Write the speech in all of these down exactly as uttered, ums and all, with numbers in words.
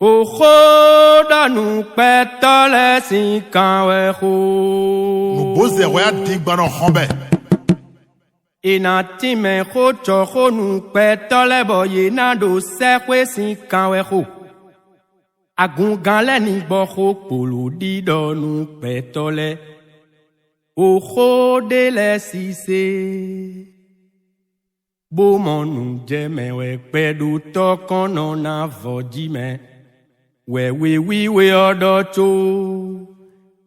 Xó ɖɔ nǔkpɛtɔ́ lɛ́ɛ sín kan wɛ xó. Nǔgbó zɛ hwɛ adingban nɔ xɔ́n bɛ. È nǎ tínmɛ xó cɔ́ xó nǔkpɛtɔ́ lɛ́ɛ bɔ yě ná ɖo sɛ́xwé sín kan wɛ xo. Agungán lɛ́ɛ ní gbɔ xó kpolo ɖiɖɔ nú gbɛtɔ́ lɛ́ɛ. O xó ɖé lɛ́ɛ sise, bó mɔ nǔ jɛ mɛ wɛ gbɛɖótɔ́ kɔn nɔ ná vɔ jí mɛ, wɛ wiwíwe ɔ́ ɖɔ có.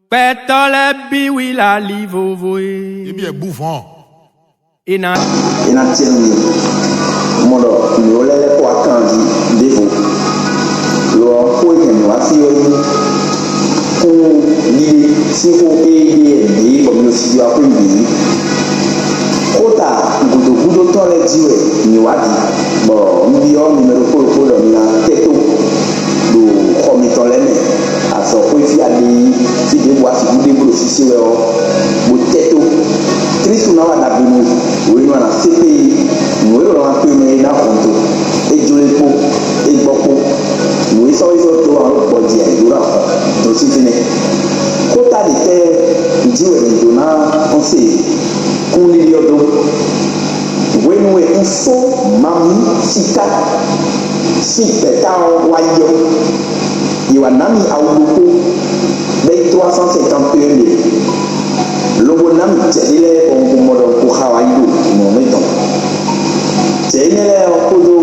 Gbɛtɔ́ lɛ́ɛ bǐ wí lali vovo é. Ibi ɛ bú vɔn. È nǎ. È nǎ tiɛ nú mi. Mɔ ɖɔ nǔ lɛ́ɛ lɛ́ kɔ wá kan jí ɖěvo. Lo ɔ́, xó e hɛn mǐ wá fí ɔ́ nyí kún ɖiɖe sín xó e ɖe ɖě bɔ mi ɖo sidi wá xwé bǐ. Xóta gǔdo gúdo tɔn lɛ́ɛ jí wɛ mǐ wá ɖi, bɔ un byɔ́ mi mɛ ɖokpó ɖokpó ɖɔ mi ná tɛ́ tó ɖo xɔ mitɔn lɛ́ɛ mɛ. Azɔ̌xwé fí a ɖe yi fí ɖěbǔ a sixú ɖe bó ɖo sésé wɛ ɔ́, bó tɛ́ tó. Klísu ná wa ɖagbe nú we, hwenu a nǎ sé kpé nǔ e ɖo lan kpé mɛ é ná hɔn do, é jló é kpó, é gbɔ kpó. Nǔ e sɔ́ é sɔ́ dó ǎ ɖo gbɔjɛ ǎ é ɖó ná hɔn do sín fínɛ́. Xóta ɖě tɛ́ jí wɛ mǐ ɖó ná xɔ́n se kúnɖiɖi ɔ́ dó? Hwenu e un fó mamú siká sín gbɛ̌ta ɔ́ wá yi ɔ́, yě wá ná mì awu ɖokpó, bɔ é nyí trois cent cinquante et un ɖe, lobo ná mì jɛ̌ɖé lɛ́ɛ bɔ un ko mɔ ɖɔ un ko xa wá yi ɖo nǔ ɔ́ mɛ tɔn. Jɛ̌ énɛ́ lɛ́ɛ ɔ́ kpódó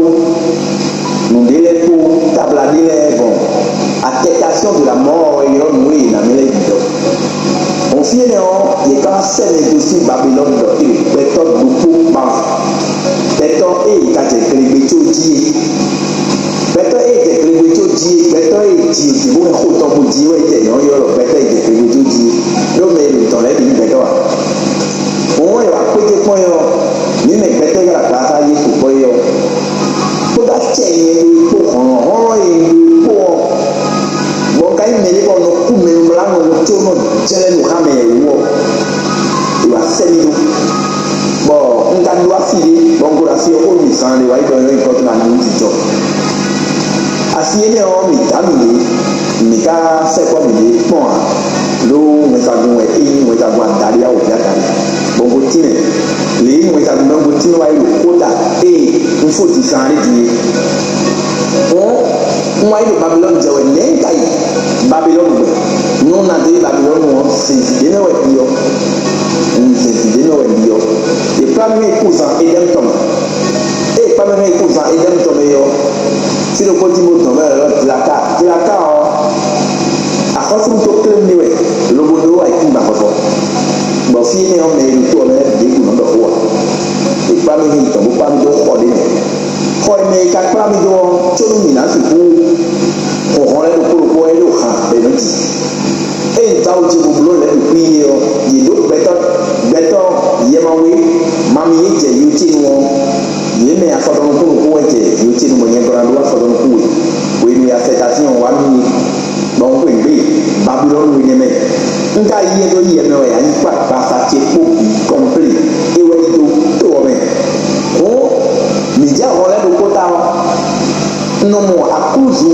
nǔɖé lɛ́ɛ kpó, tabla ɖé lɛ́ɛ gbɔn, attestation de la mort ɔ́ ylɔ́ nǔ e è nǎ mì lɛ́ɛ bǐ ɖɔ. Hɔn fí énɛ́ ɔ́, yě ká wá sɛ́ mɛ dó sín Babilɔ́nu ɖɔ é ɖo gbɛtɔ́ ɖokpó kpán, gbɛtɔ́ e è ka jɛ glegbé có jí é. Gbɛtɔ́ e è jɛ glegbé có jí é, gbɛtɔ́ e è ji è jǐ bó hɛn xó tɔn bó jí é wɛ è jɛ nyɔ̌ ylɔ́ ɖɔ gbɛtɔ́ e è jɛ glegbé có jí é. Ɖó mɛ e ɖo tɔn lɛ́ɛ bǐ nyí gbɛtɔ́ ǎ. Òun e wǎ kpéjé kpɔ́n é ɔ́, mǐ mɛ gbɛtɔ́ e ɖo agbaza yí kpɔ́ é ɔ́, kpódó acɛ e nyɛ ɖó é kpó hlɔ̌nhlɔ́n e un ɖó é kpó ɔ́, bɔ un ka nyí mɛɖé bɔ un nɔ kú mɛnúmlánɔ wú có nɔ jlɛ́ nǔ xá mɛ wú ɔ́, è wǎ sɛ́ mì dó. Bɔ un ka ɖó asi ɖé, bɔ un ko ɖo asi ɔ́ xó nú mǐ zaanɖé wá yi ɖɔ nyɔ̌ nyǐkɔ towe ná nú jijɔ. Asi énɛ́ ɔ́, mǐ dǎ mǐɖée, mǐ ka sɛkpɔ́ mǐɖée kpɔ́n ǎ, ɖó wɛnsagun wɛ é nyí, wɛnsagun adaɖé awǒvi adaɖé, bɔ un ko tínmɛ. Lě e un nyí wɛnsagun mɛ un ko tínmɛ wá yi ɖo xóta ée un fó din zaanɖé din é. Hɔn un wá yi ɖo Babilɔ́nu jɛ wɛ, nɛ̌ un ka yi Babilɔ́nu gbɔn? Nú un ná dó yi Babilɔ́nu ɔ́, zězí ɖé mɛ wɛ un ɖi ɔ́. Un zězí ɖé mɛ wɛ un ɖi ɔ́. È kplá mì hɛn yi kúzan Edɛ́mu tɔn mɛ. Ée è kplá mì hɛn yi kúzan Edɛ́mu tɔn mɛ é ɔ́, fí ɖokpó dín bó dɔn mɛ wɛ è nɔ ylɔ́ Dilaka. Dilaka ɔ́, axɔ́súɖuto kléwún ɖé wɛ, lobo ɖó ayǐkúngban vɔvɔ. Bɔ fí énɛ́ ɔ́, mɛ e ɖo tó ɔ́ mɛ lɛ́ɛ bǐ ɖěbǔ nɔ ɖɔ xó ǎ. È kplá mì hɛn yi tɔn bó kplá mì dó xɔ ɖé mɛ. Xɔ e mɛ e ka kplá mì dó ɔ́, có nú mǐ ná sixú xo hɔn lɛ́ɛ ɖokpó ɖokpó ɔ́, é ɖo han bɔ è nɔ ji. Ée un dó awu ce bó bló lɛ̌ ɖo kwín é ɔ́, yě ɖó gbɛtɔ́ gbɛtɔ́ yɛmawé mami e jɛ yo ce nu ɔ́, yě mɛ afɔtɔn nukún nukún wɛ jɛ yo ce nu bɔ nyɛ gɔ́ ná ɖó afɔtɔn nukún we. Hwenu e asɛtasín ɔ́ wá nú mi, bɔ un xweyǐgbe Babilɔ́nu énɛ́ mɛ. Un ka yi ɛ dó yi ɛ mɛ wɛ ǎ, yi kpó agbaza ce kpó bǐ kɔnplé é wɛ yi dó to ɔ́ mɛ. Hǔn mǐ jɛ hɔn lɛ́ɛ ɖokpó ta ɔ́, un nɔ mɔ aklúzu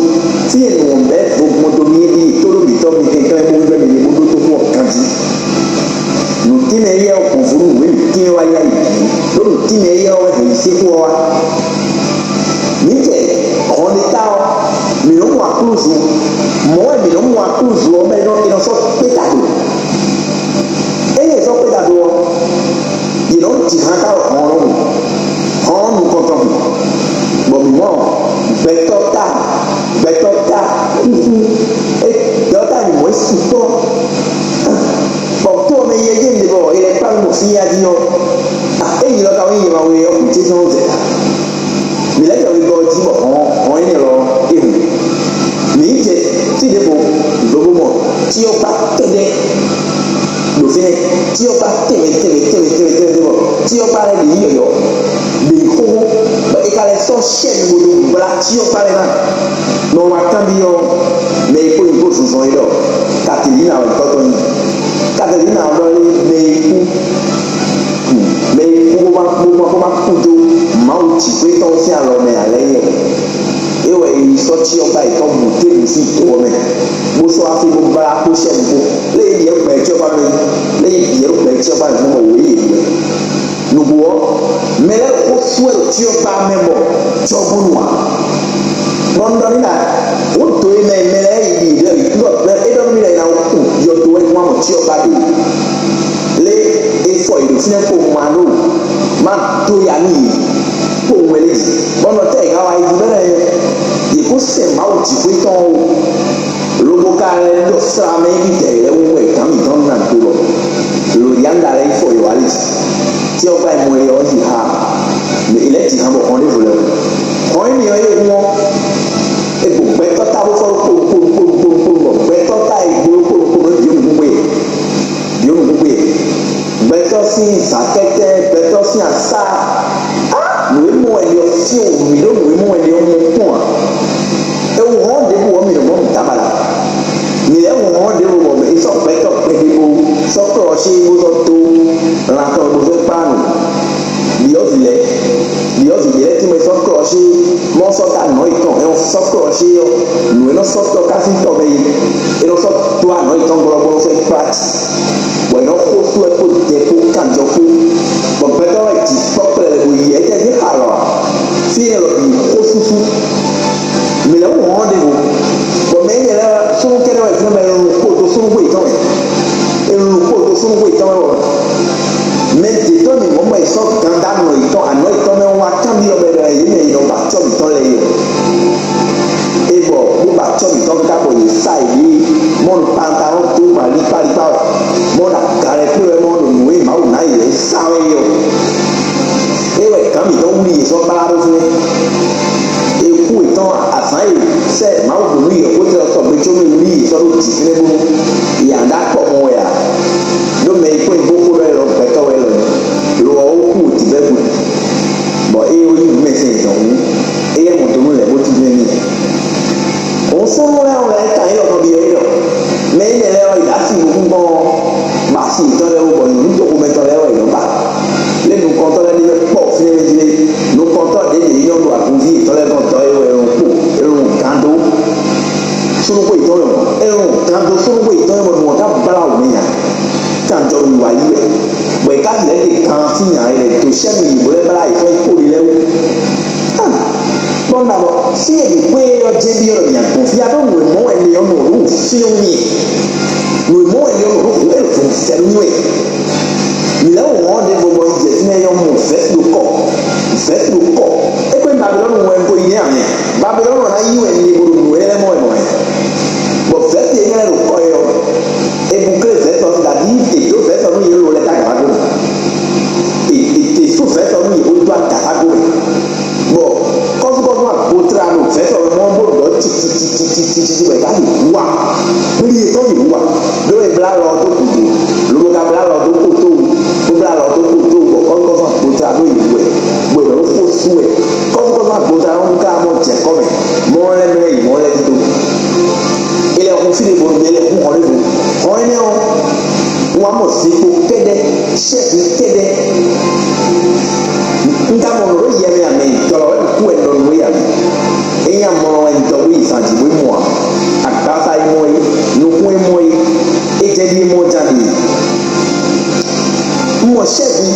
fí e nǔ ɔ́ bɛ́ vogbɔn dó mì é ɖíe tóɖó mǐtɔn mi kɛnklɛ́n bó gbɛ́ mì ɖe bó ɖó toxo ɔ́ ganjí. Nǔtínmɛ éyɛ́ ɔ́ gbɔn vo nú nǔ e mǐ tínmɛ wá yá yi bǐ, ɖó nǔtínmɛ éyɛ́ ɔ́ wɛ hɛn yi sixú ɔ́ wá. Mǐ jɛ hɔn ɖé ta ɔ́, mǐ nɔ́ mɔ aklúzu. Mɔ̌ wɛ mǐ nɔ́ mɔ aklúzu ɔ́ mɛ nɔ è nɔ sɔ́ kpé ta do. Ényí è sɔ́ kpé ta do ɔ́, yě nɔ́ ji han ká ɖo hɔn ɔ́ ɖɔhun. Hɔn ɔ́ nukɔntɔn hǔn, bɔ mǐ mɔ gbɛtɔ́ ta, gbɛtɔ́ ta xúxú, é gbɛtɔ́ ta mǐ mɔ é sukpɔ́. Bɔ tó ɔ́ mɛ yɛ jɛ nǔɖé bɔ è lɛ́ kpá mì mɔ fí yá jí ɔ́, é nyí lɔ ka wɛ nyí yɛ ma wé ɔ́, kú ce sɔ́ zɛ. Mǐ lɛ́ jɛ wegɔ́ ɔ́ jí bɔ hɔn hɔn énɛ́ lɔ é hu. Mǐ yi jɛ fí ɖěvo lobo mɔ cyɔ́kpá kɛ́ɖɛ́ ɖo fínɛ́, cyɔ́kpá tɛnmɛ tɛnmɛ tɛnmɛ tɛnmɛ tɛnmɛ ɖé bɔ cyɔ́kpá lɛ́ɛ ɖě nyí yɔ̌yɔ́, ɖě nyí xóxó, bɔ è ka lɛ́ sɔ́ shɛ́n bo dó gbla cyɔ́kpá lɛ́ɛ ná. Nɔ wá kanbyɔ́ mɛ e kpó nyǐkó zɔnzɔn é ɖɔ Katilina wɛ tɔ́ tɔn nyí. Katilina ɔ́ ɖɔ lé mɛ e kú, mɛ e kú bó ma bó ma bó ma kú dó Mawu jǐxwé tɔn sín alɔ mɛ ǎ lɛ́ɛ é wɛ. É wɛ è yi sɔ́ cyɔ́gbá yětɔn bǔ tébu sín to ɔ́ mɛ, bó sɔ́ afí bó blá kpó sɛ́ ɖokpó. Lě e yě gbɛ cyɔ́gbá mɛ, lě e yě gbɛ cyɔ́gbá mɛ mɔ wǒ yě gbɛ. Nǔgbó ɔ́, mɛ lɛ́ɛ xó sú wɛ ɖo cyɔ́gbá mɛ bɔ jɔgúnnu ǎ. Bɔ un ɖɔ n'i ɖɔ wǒ dǒ e mɛ mɛ lɛ́ɛ yi ɖi ɖɔ é ɖɔ nú mì ɖɔ è nǎ xo yɔdo wɛ gbɔn amɔ cyɔ́gbá ɖe. Lě e fɔ yě ɖo fínɛ́ kpowun ma ɖo ma dó ya nú yě kpowun wɛ lě jí. Bɔ nɔ tɛ́ yě ká wá yi jí bɛ́ lɛ́ɛ yě kó sɛ Mawu jǐxwé tɔn ó. Lobo ka lɛ́ ɖɔ slá mɛ yi dɛ lɛ́ wú wɛ gǎn mǐtɔn ná do lɔ. Lǒ ya un ɖa lɛ́ yi fɔ yě wá lě jí. Tí ɔ́ gbá yi mɔ yɛ ɔ́ yi ha. Mɛ è lɛ́ ji han bɔ hɔn ɖěvo lɛ́ɛ wú. Hɔn énɛ́ ɔ́ é hun ɔ́, é gbo gbɛtɔ́ ta bó fɔ́ ɖó kpóɖó kpóɖó kpóɖó kpóɖó kpóɖó bɔ gbɛtɔ́ ta e gbó kpóɖó kpóɖó ɖě nǔgbé ɖě nǔgbé gbɛtɔ́ sín zǎkɛ́tɛ́, gbɛtɔ́ sín asá. Á, nǔ e mɔ wɛ ɖe ɔ́ fí wǔ mì ɖó nǔ e mɔ wɛ ɖe ɔ́ mɔ kpɔ́n ǎ. É wú hɔn ɖěbǔ ɔ́ mì nɔ mɔ nǔ dǎ ba la. Mǐ lɛ́ hun hɔn ɖěvo bɔ mǐ sɔ́ gbɛtɔ́ kpɛɖé bó sɔ́ klɔ́ ɔ́ sí bó sɔ́ dó lan tɔn bó zɔ́ kpá nǔ. Ɖyɔ̌vǐ lɛ́ɛ, ɖyɔ̌vǐ ɖé lɛ́ɛ tínmɛ sɔ́ klɔ́ ɔ́ sí mɔ sɔ́ dó anɔ̌ yětɔn, é nɔ sɔ́ klɔ́ ɔ́ sí ɔ́, nǔ e nɔ sɔ́ tɔ́ ká sín tɔ́ mɛ é, é nɔ sɔ́ dó anɔ̌ yětɔn glɔ́glɔ́ sɔ́ yi kplá jǐ, bɔ è nɔ xó sú wɛ kpó dɛ kpó kanjɔ kpó, bɔ gbɛtɔ́ wɛ jǐ kpɔ́ kplɛlɛ bó yi ɛ́ jɛ xalɔ ǎ. Fí énɛ́ lɔ bǐ xó súsú. Mǐ lɛ́ wú hɔn ɖěvo, bɔ mɛ énɛ́ lɛ́ɛ súnnu kɛ́ɖɛ́ wɛ fínɛ́ mɛ e lun kpo dó súnnu xwe yětɔn mɛ. E lun kpo dó súnnu xwe yětɔn mɛ bɔ mɛ ɖětɔ́ mǐ mɔ mɔ è sɔ́ gandá nɔ yětɔn anɔ̌ yětɔn mɛ wá kanbyɔ́ mɛ ɖɔ yě mɛ è nɔ ba acɔ́ mǐtɔn lɛ́ɛ é ɔ́. É bɔ bó ba acɔ́ mǐtɔn ká bɔ yě sá yě ɖíe mɔ nǔ pantalɔ́n dó ma líkpálíkpá wɛ, mɔ ɖo aga lɛ́ɛ kplé wɛ mɔ ɖo nǔ e Mawu ná yě lɛ́ɛ sá wɛ é ɔ́. É wɛ gǎn mǐtɔn wlí yě sɔ́ kplá ɖó fínɛ́. Ekú yětɔn azǎn e sɛ Mawu ɖo nú yě xó tɛ ɔ́ tɔgbe có mɛ wlí yě sɔ́ ɖó jǐ fínɛ́ bónú yě ǎ ɖó akpɔ mɔ wɛ ǎ. Ɖó mɛ e kpɔ́n nyí bó xó ɖɔ é lɔ gbɛtɔ́ wɛ lɔ lo ɔ́ wú kú wǒ tibɛ́ gbe, bɔ ée wú nyí mɛsɛn dɔn hǔn, éyɛ́ mɔ dó nú lɛ̌ bó tínmɛ n'i. Òun súnnu lɛ́ɛ ɔ́ lɛ́ɛ kan élɔ́ nɔ byɔ́ é ɖɔ mɛ énɛ́ lɛ́ɛ ɔ́, yě ɖo así nukúnkɔn ɔ́, bɔ asi yětɔn lɛ́ɛ wú bɔ nǔ toxomɛtɔn lɛ́ɛ wɛ yě nɔ ba. Lě nukɔntɔ́ lɛ́ɛ ɖé lɛ́ɛ kpɔ́ fínɛ́ mɛ jí lé, nukɔntɔ́ ɖě ɖě nyí nyɔ́nu agunví yětɔn lɛ́ɛ gɔ́n dɔ́ é wɛ é nɔ kpo é nɔ gán dó súnnu xwe yětɔn lɛ mɔ̌, é nɔ gán dó súnnu xwe yětɔn lɛ mɔ̌ nú ɔ́ ká blá wǔ mɛ nya. Kanjɔ nú wa yí wɛ, bɔ è ká lɛ̌ ɖe kan sín nya e lɛ̌ dó sɛ́ nú yě bó lɛ́ blá yě fɔ́n yi kpóɖi lɛ́ɛ wú. Kpɔ́n ɖa bɔ fí e ɖě xwé ɔ́ jɛ́n byɔ́ ɖɔ mǐ gbɔn fí adó nǔ e mɔ wɛ mi ɔ́ nɔ ɖo fí nú mi. Nǔ e mɔ wɛ mi ɔ́ nɔ ɖo hǔn é ɖo fǔnfún sɛ nú mi wɛ. Mǐ lɛ́ wɔ wɔ̌n ɖěvo bɔ yi jɛ fínɛ́ ɔ́ mɔ vɛ̌si ɖo kɔ, vɛ̌si ɖo kɔ. É kpé Babilɔ́nu wɛ un ko yi nɛ́ ǎ mɛ. Babilɔ́nu ɔ́ ná yí wɛ mi bo ɖo nǔ énɛ́ lɛ́ɛ mɔ wɛ mɔ̌ wɛ. Bɔ vɛ̌si e nyɔ́ lɛ́ ɖo kɔ é ɔ́, è bu klé vɛ̌si ɔ́, ɖaɖí è dǒ vɛ̌si ɔ́ nú yě lolo lɛ́ɛ káká wá dó. È è è sú vɛ̌si ɔ́ nú yě bó dó adǎ xá dó mɛ. Bɔ kɔ́fúkɔ́fú agbotlanu vɛ̌tɔ́ mɛ mɔ bó ɖɔ tititititi bɔ è ka ɖi wǔwa. Kplí yětɔn ɖi wǔwa. Ɖó è blá lɔ dó gǔdo, lobo ka blá lɔ dó kótó wú, bó blá lɔ dó kótó wú, bɔ kɔ́fúkɔ́fú agbotlanu yi wɛ, bɔ è nɔ xó sú wɛ. Kɔ́fúkɔ́fú agbotlanu ɔ́ ka mɔ jɛ kɔ́ mɛ, mɔ lɛ́ɛ mɛ yi mɔ lɛ́ɛ dídó. È lɛ hun fí ɖěvo, è lɛ hun hɔn ɖěvo. Hɔn énɛ́ ɔ́, wǎ mɔ zinkpo kɛ́ɖɛ́, sɛ́vi kɛ́ɖɛ́. Un ka mɔ nǔ ɖo yɛ mɛ ǎ mɛ, jɔlɔ wɛ un kú wɛ un ɖɔ nǔ é ǎ mɛ. Ényí amlɔ wɛ un dɔ bó yi zan jí bó yi mɔ ǎ. Agbaza e mɔ é, nukún e mɔ é, é jɛ ɖíe mɔ jan ɖe. Un mɔ sɛ́vi,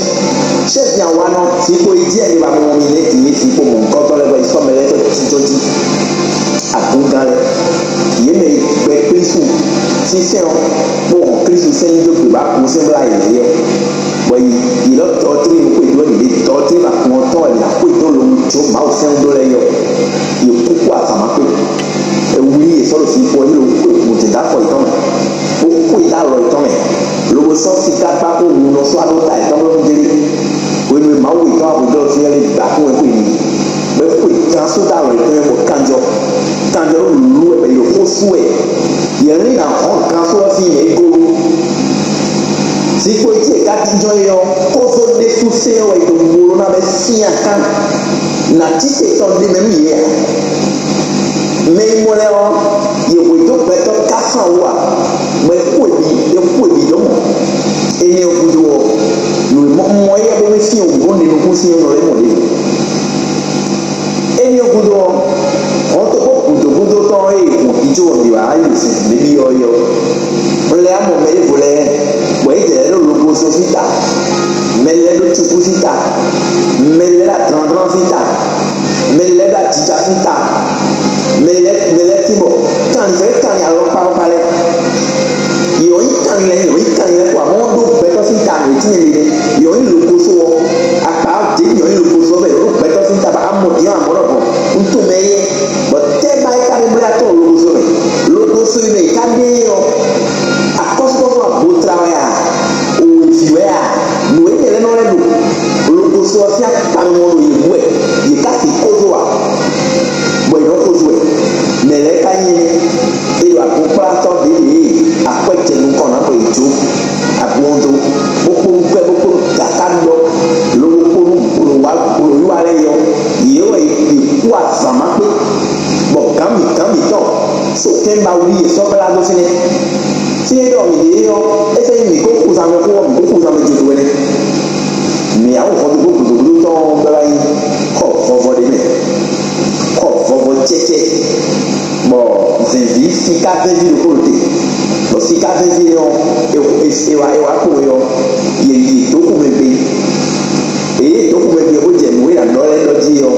sɛ́vi awanɔ, zinkpo e jí ɛnɛ ba mɔ mi lɛ́ din é zinkpo mɔ̌hunkɔtɔn lɛ́ɛ bɔ è sɔ́ mɛ lɛ́ɛ tɔn jínjɔ́n jí. Agungan lɛ́ɛ, yě mɛ e gbɛ Klísu sín sɛ́n ɔ́, bó hɔn Klísu sɛ́n nyi dó gbě bó agun sɛ́n blá yě lɛ́ɛ ɔ́, bɔ yě lɔ dɔɔtrí nukún e ɖó nǔɖé dɔɔtrí ma kun ɔ́ tɔn wɛ mǐ ná xwedó lo nú jó Mawu sɛ́n dó lɛ́ɛ yɔ. Yě kúkú azǎn ma kpé. È wlí yě sɔ́ ɖo zinkpo ɔ́ jí lobo xwe gǔdo dó afɔ yětɔn mɛ, bó xwe dó alɔ yětɔn mɛ, lobo sɔ́ siká kpá kó wunɔ sɔ́ aɖó ta yětɔn bó nú jlé. Hwenu e Mawu yětɔn ahwegɔ́ ɔ́ syɛ́n lɛ́ɛ gbǎ kún wɛ xwe n'i, bɔ é xwe gan só dó alɔ yětɔn mɛ bɔ kanjɔ, kanjɔ ɖó lǔlú wɛ bɔ è ɖo xó sú wɛ. Yě lín ná hɔn gan só ɔ́ sín yě glo. Zinkpo e jí è ka jínjɔ́n é ɔ́, kózó ɖésú sɛ́n wɛ è dǒ wló ná bɛ́ sín aká. Nǎ cí te tɔn ɖ'é mɛ nú yě ǎ. Mɛ e mɔ lɛ́ɛ ɔ́, yě hwedó gbɛtɔ́ ká fán wú ǎ, bɔ é kú è bǐ, é kú è bǐ dó mɔ. Énɛ́ ɔ́ gúdo ɔ́, nǔ e mɔ mɔ éyɛ́ bó mɛ sín wǔ bó ɖe nukún sín ɔ́ nɔ lɛ́ mɔ ɖě. Énɛ́ ɔ́ gúdo ɔ́, hɔn Có ɔ́, mǐ wá yi ɖo sɛn mǐ byɔ́ é ɔ́, un lɛ́ wá mɔ mɛ ɖěvo lɛ́ɛ, bɔ yě jɛ lɛ́ ɖo logozo sín ta, mɛ lɛ́ ɖo cukú sín ta, mɛ lɛ́ ɖo adlǎndlán sín ta, mɛ lɛ́ ɖo ajija sín ta, mɛ lɛ́ mɛ lɛ́ tín bɔ kanlin fɛ́ kanlin alɔkpa alɔkpa lɛ́ɛ. Yě wɔ nyí kanlin lɛ́ɛ, yě wɔ nyí kanlin lɛ́ɛ kɔ amɔ̌ ɖó gbɛtɔ́ sín ta mǐ tín mɛ ɖé. Yě wɔ nyí logozo ɔ́, akpa ɔ́ ɖěbǔ yě wɔ nyí logozo ɔ́ mɛ, yě wɔ ɖó gbɛtɔ́ sín ta bɔ amɔ din amɔ̌ ɖɔhun un tunwun mɛ éyɛ́. Bɔ tɛ́ ba é ka ɖe bó ɖo atɔ́ logozo mɛ? Logozo e mɛ è ka ɖe é ɔ́, akɔ́súkɔ́sú abotra wɛ a? Òwěví wɛ a? Nǔ énɛ́ lɛ́ɛ nɔ lɛ́ ɖo logozo ɔ́ sín akpamɛ ɖo yě wú wɛ, yě ka sixú xózó ǎ, bɔ yě nɔ xózó wɛ. Mɛ̌ lɛ́ɛ ka nyí énɛ́? É ɖo akɔ́nkplatɔ́ ɖě ɖě e akwɛ́ jɛ nukɔn ná bɔ è jó agun ɔ́ dó, bó kpó nú gbɛ́, bó kpó nú gǎká ɖiɖɔ, lobo kpó nú gbolowa gbolowiwa lɛ́ɛ é ɔ́, yě wɛ è kú azǎn ma kpé, bɔ gǎn mǐtɔn mǐtɔn so kɛ́n ba wlí yě sɔ́ gbla dó fínɛ́. Fínɛ́ ɖɔ mǐ ɖe é ɔ́, é fɛ́ nyí mǐ kó xuzan mɛ xó ɔ́, mǐ kó xuzan mɛ jǒ dó wɛ nɛ́. Mǐ yá wɔ hɔntogbó gǔdogbúdó tɔn ɔ́ bɔ é wá nyí xɔ vɔvɔ ɖé mɛ, xɔ vɔvɔ cɛ́cɛ́, bɔ vɛ̌nví siká vɛ́nví ɖokpó ɖo te, bɔ siká vɛ́nví énɛ́ ɔ́, è è è wá è wá kpo é ɔ́, yě yě dó xomɛ gbe. Eye dǒ xomɛ bǐ ɔ́ bó jɛ nǔ e è nǎ ɖɔ lɛ́ɛ ɖɔ jí é ɔ́,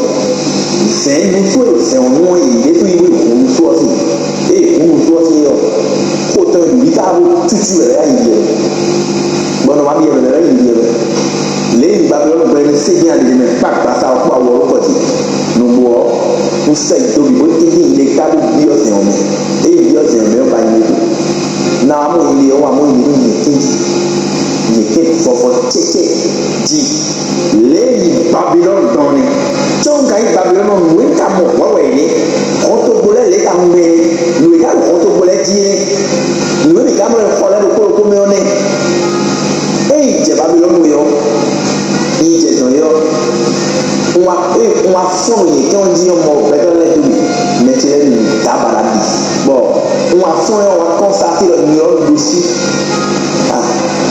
zɛ̌n nusú e ɖo zɛ̌n ɔ́ nu ɔ́, yě ɖésú yi wú hun nusú ɔ́ sín. Ée hun nusú ɔ́ sín é ɔ́, xo tɔn e nǔɖiɖa bó tútú wɛ lɛ́ yi yɛ, bɔ nɔ ma byɔ́ mɛ lɛ́ yi yɛ. Lě e Babilɔ́nu gbɛ́ ní ségbé ali mɛ kpá gbasa ɔ́ kpó awɔ ɔ́ kɔ jí. Nǔgbó ɔ́, un sɛ yi dó bǐ bó tíntín le ká bó byɔ́ zɛ̌n ɔ́ mɛ. Ée byɔ́ zɛ̌n ɔ́ mɛ ɔ́ ba nyí. Na amú yi ɔ́, amú yi nú nyɛ tíntín. Nyɛ kɛ́n vɔvɔ cɛ́cɛ́ jí. Lě e yi Babilɔ́nu dɔn nɛ́. Có un ka yi Babilɔ́nu nǔ e ka mɔ hwɛ̌ wɛ yě nɛ́. Hɔntogbó lɛ́ɛ lě ka ŋmɛ nǔ e ka ɖo hɔntogbó lɛ́ɛ jí é nɛ́. Nǔ e mǐ ka mlɔ́ xɔ lɛ́ɛ ɖokpó ɖokpó mɛ ɔ́ nɛ́. Ényí jɛ Babilɔ́nu é ɔ́, nyi jɛ dɔ̌n é ɔ́, un wá ée un wá fɔ́n ɖo nyɛ̌kɛ́n ɔ́ jí ɔ́, mɔ gbɛtɔ́ lɛ́ɛ dó mì, mɛ ce lɛ́ɛ mì dǎ baɖa bǐ, bɔ un wá fɔ́n ɔ́ wá kɔn sá fí ɖɔ nyi ɔ́ ɖo sí.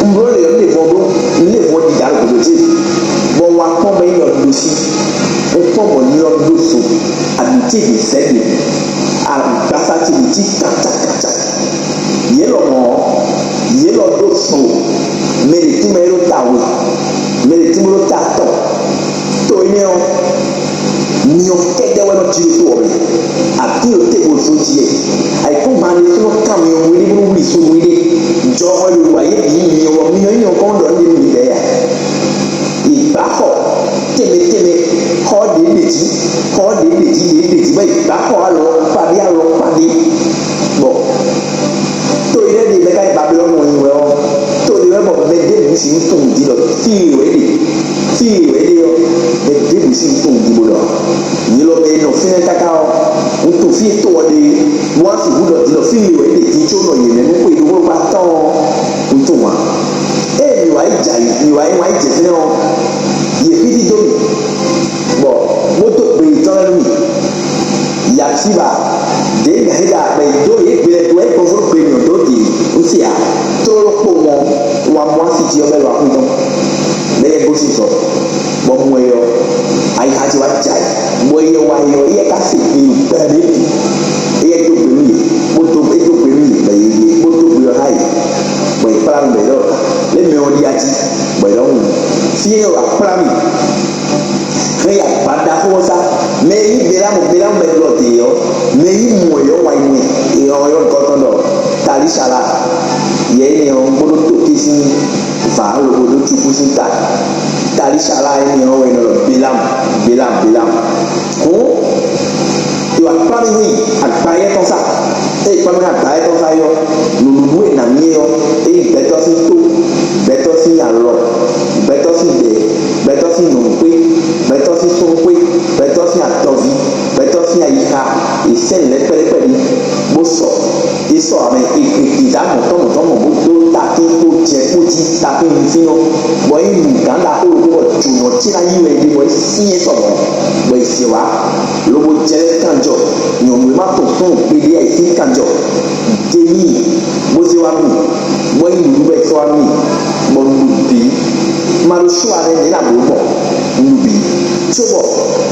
Un bló lě ɔ́ ɖe vɔn ɖó un ɖe vɔn ɖiga ɖo gǔdo ce, bɔ un wá kpɔ́n bɔ é nyí ɔ́ ɖo sí. Un kpɔ́n bɔ nyi ɔ́ ɖó so, aɖǔ ce bǐ zɛ́ ɖe, agbasa ce bǐ cí kakakaka. Yě lɔmɔ̌ ɔ́, yě lɔ ɖó so, mɛ ɖě tún mɛ é ɖó ta we, mɛ ɖě tún bó ɖó ta atɔn. To énɛ́ ɔ́, myɔ kɛ́ɖɛ́ wɛ nɔ jí ɖo to ɔ́ mɛ. Atín ɖo te bó zó jí ɛ. Ayǐkúngban ɖé tún nɔ kan myɔ wiɖé bó nɔ wlí so wiɖé. Jɔhɔn e ɖo wǎ yě bǐ myɔ bɔ myɔ nyɔ kɔn ɖɔ nú mi lɛ́ɛ ǎ. Ìgbáxɔ tɛnmɛ tɛnmɛ, xɔ ɖě ɖe jí, xɔ ɖě ɖe jí, ɖě ɖe jí, bɔ ìgbáxɔ alɔ kpaɖé alɔ kpaɖé. Bɔ to yi ɖe ɖe mɛ ka yi Babilɔnu nyi wɛ ɔ́, to ɖe wɛ bɔ mɛ ɖěbǔ sixú tunwun din ɖɔ fí e wɛ é ɖe, fí e wɛ é ɖe ɔ́, mɛ ɖěbǔ sixú tunwun din bó ɖɔ nyi lɔ mɛ e nɔ fínɛ́ káká ɔ́, un tunwun fí e to ɔ́ ɖe, bó wá sixú ɖɔ din ɖɔ fí e wɛ é ɖe din có nɔ yě mɛ nú xwe ɖokpó ɖokpó atɔ́ɔ́n, un tunwun ǎ. Ée mǐ wá yi jɛ ayǐ, mǐ wá yi wá yi jɛ fínɛ́ ɔ́, yě xídí dó mì, bɔ bó dó gbe yětɔn lɛ́ɛ nú mì. Yatíba ɖě Yahuda bɔ è dó yě gbe lɛ́ɛ dó wɛ gbɔnvó gbe mǐ ɔ́ dó ɖe un se ǎ. Tlóló kpowun ɔ́, un wá mɔ asi jí ɔ́ bɔ é wá xwedɔ́n, bɔ é lɛ́ gosín zɔ, bɔ un mɔ ɛ ɔ́, ayixa ce wá jɛ ayǐ, bɔ é wá yi ɔ́, éyɛ́ ka se gbe nyi gbɛɖé bǐ. Éyɛ́ dó gbe nú yě, bó dó é dó gbe nú yě, bɔ yě yě bó dó gbe ɔ́ xá yě, bɔ yě kplá nǔ bɔ yě ɖɔ lě mɛ ɔ́ ɖi ají, bɔ yě ɖɔ fí énɛ́ wɛ a kplá mì. Hɛn yi agba ɖaxó ɔ́ sá. Mɛ e nyí Belámu, Belámu bɛ ɖɔ dě ɔ́, mɛ e nyí mɔ yɔ́ wa yi mɛ, e ɔ́ yɔ́ nukɔn tɔn ɖɔ Talísala. Yɛ énɛ́ ɔ́, un kpódó tóké sín vǎ lobo ɖó cukú sín ta. Talísala énɛ́ ɔ́ wɛ è nɔ ɖɔ Belámu, Belámu, Belámu. Hǔn, è wǎ kplá mì nú agbayɛ́ tɔn sá. Ée kpɔ́n mì nú agbayɛ́ tɔn sá ɔ́, nǔɖuɖu e è nǎ mì é ɔ́, é nyí gbɛtɔ́ sín tó, gbɛtɔ́ sín alɔ, gbɛtɔ́ sín ɖɛ̌, gbɛtɔ́ sín nyɔ̌nu xwé, gbɛtɔ́ sín súnnu xwé, gbɛtɔ́ sín atɔví, gbɛtɔ́ sín ayixa, è sɛ́ nǔ lɛ́ɛ kpɛ́ɖɛ́kpɛ́ɖɛ́, bó sɔ. É sɔ́ amɛ è è è dǎ mɔ̌tɔn mɔ̌tɔn mɔ bó dó takín kpó jɛ kpó jí takín nufínɔ, bɔ é nyí nǔgán ɖaxó ɖokpó bɔ jǒnɔ ce ná yí wɛ é ɖe bɔ é syɛ́n sɔ mɔ̌, bɔ è zě wá, lobo jɛ lɛ́ kanjɔ, nyɔ̌nu e ma tunwun súnnu gbeɖé ǎ é sín kanjɔ. Demi, bó zé wá nú mì, bó nyí nǔɖuɖu wɛ sɔ́ wá nú mì, bɔ un ɖu bǐ. Un ma ɖo só ǎ nɛ́, nɛ̌ ná blǒ gbɔn? Un ɖu bǐ. Cóbɔ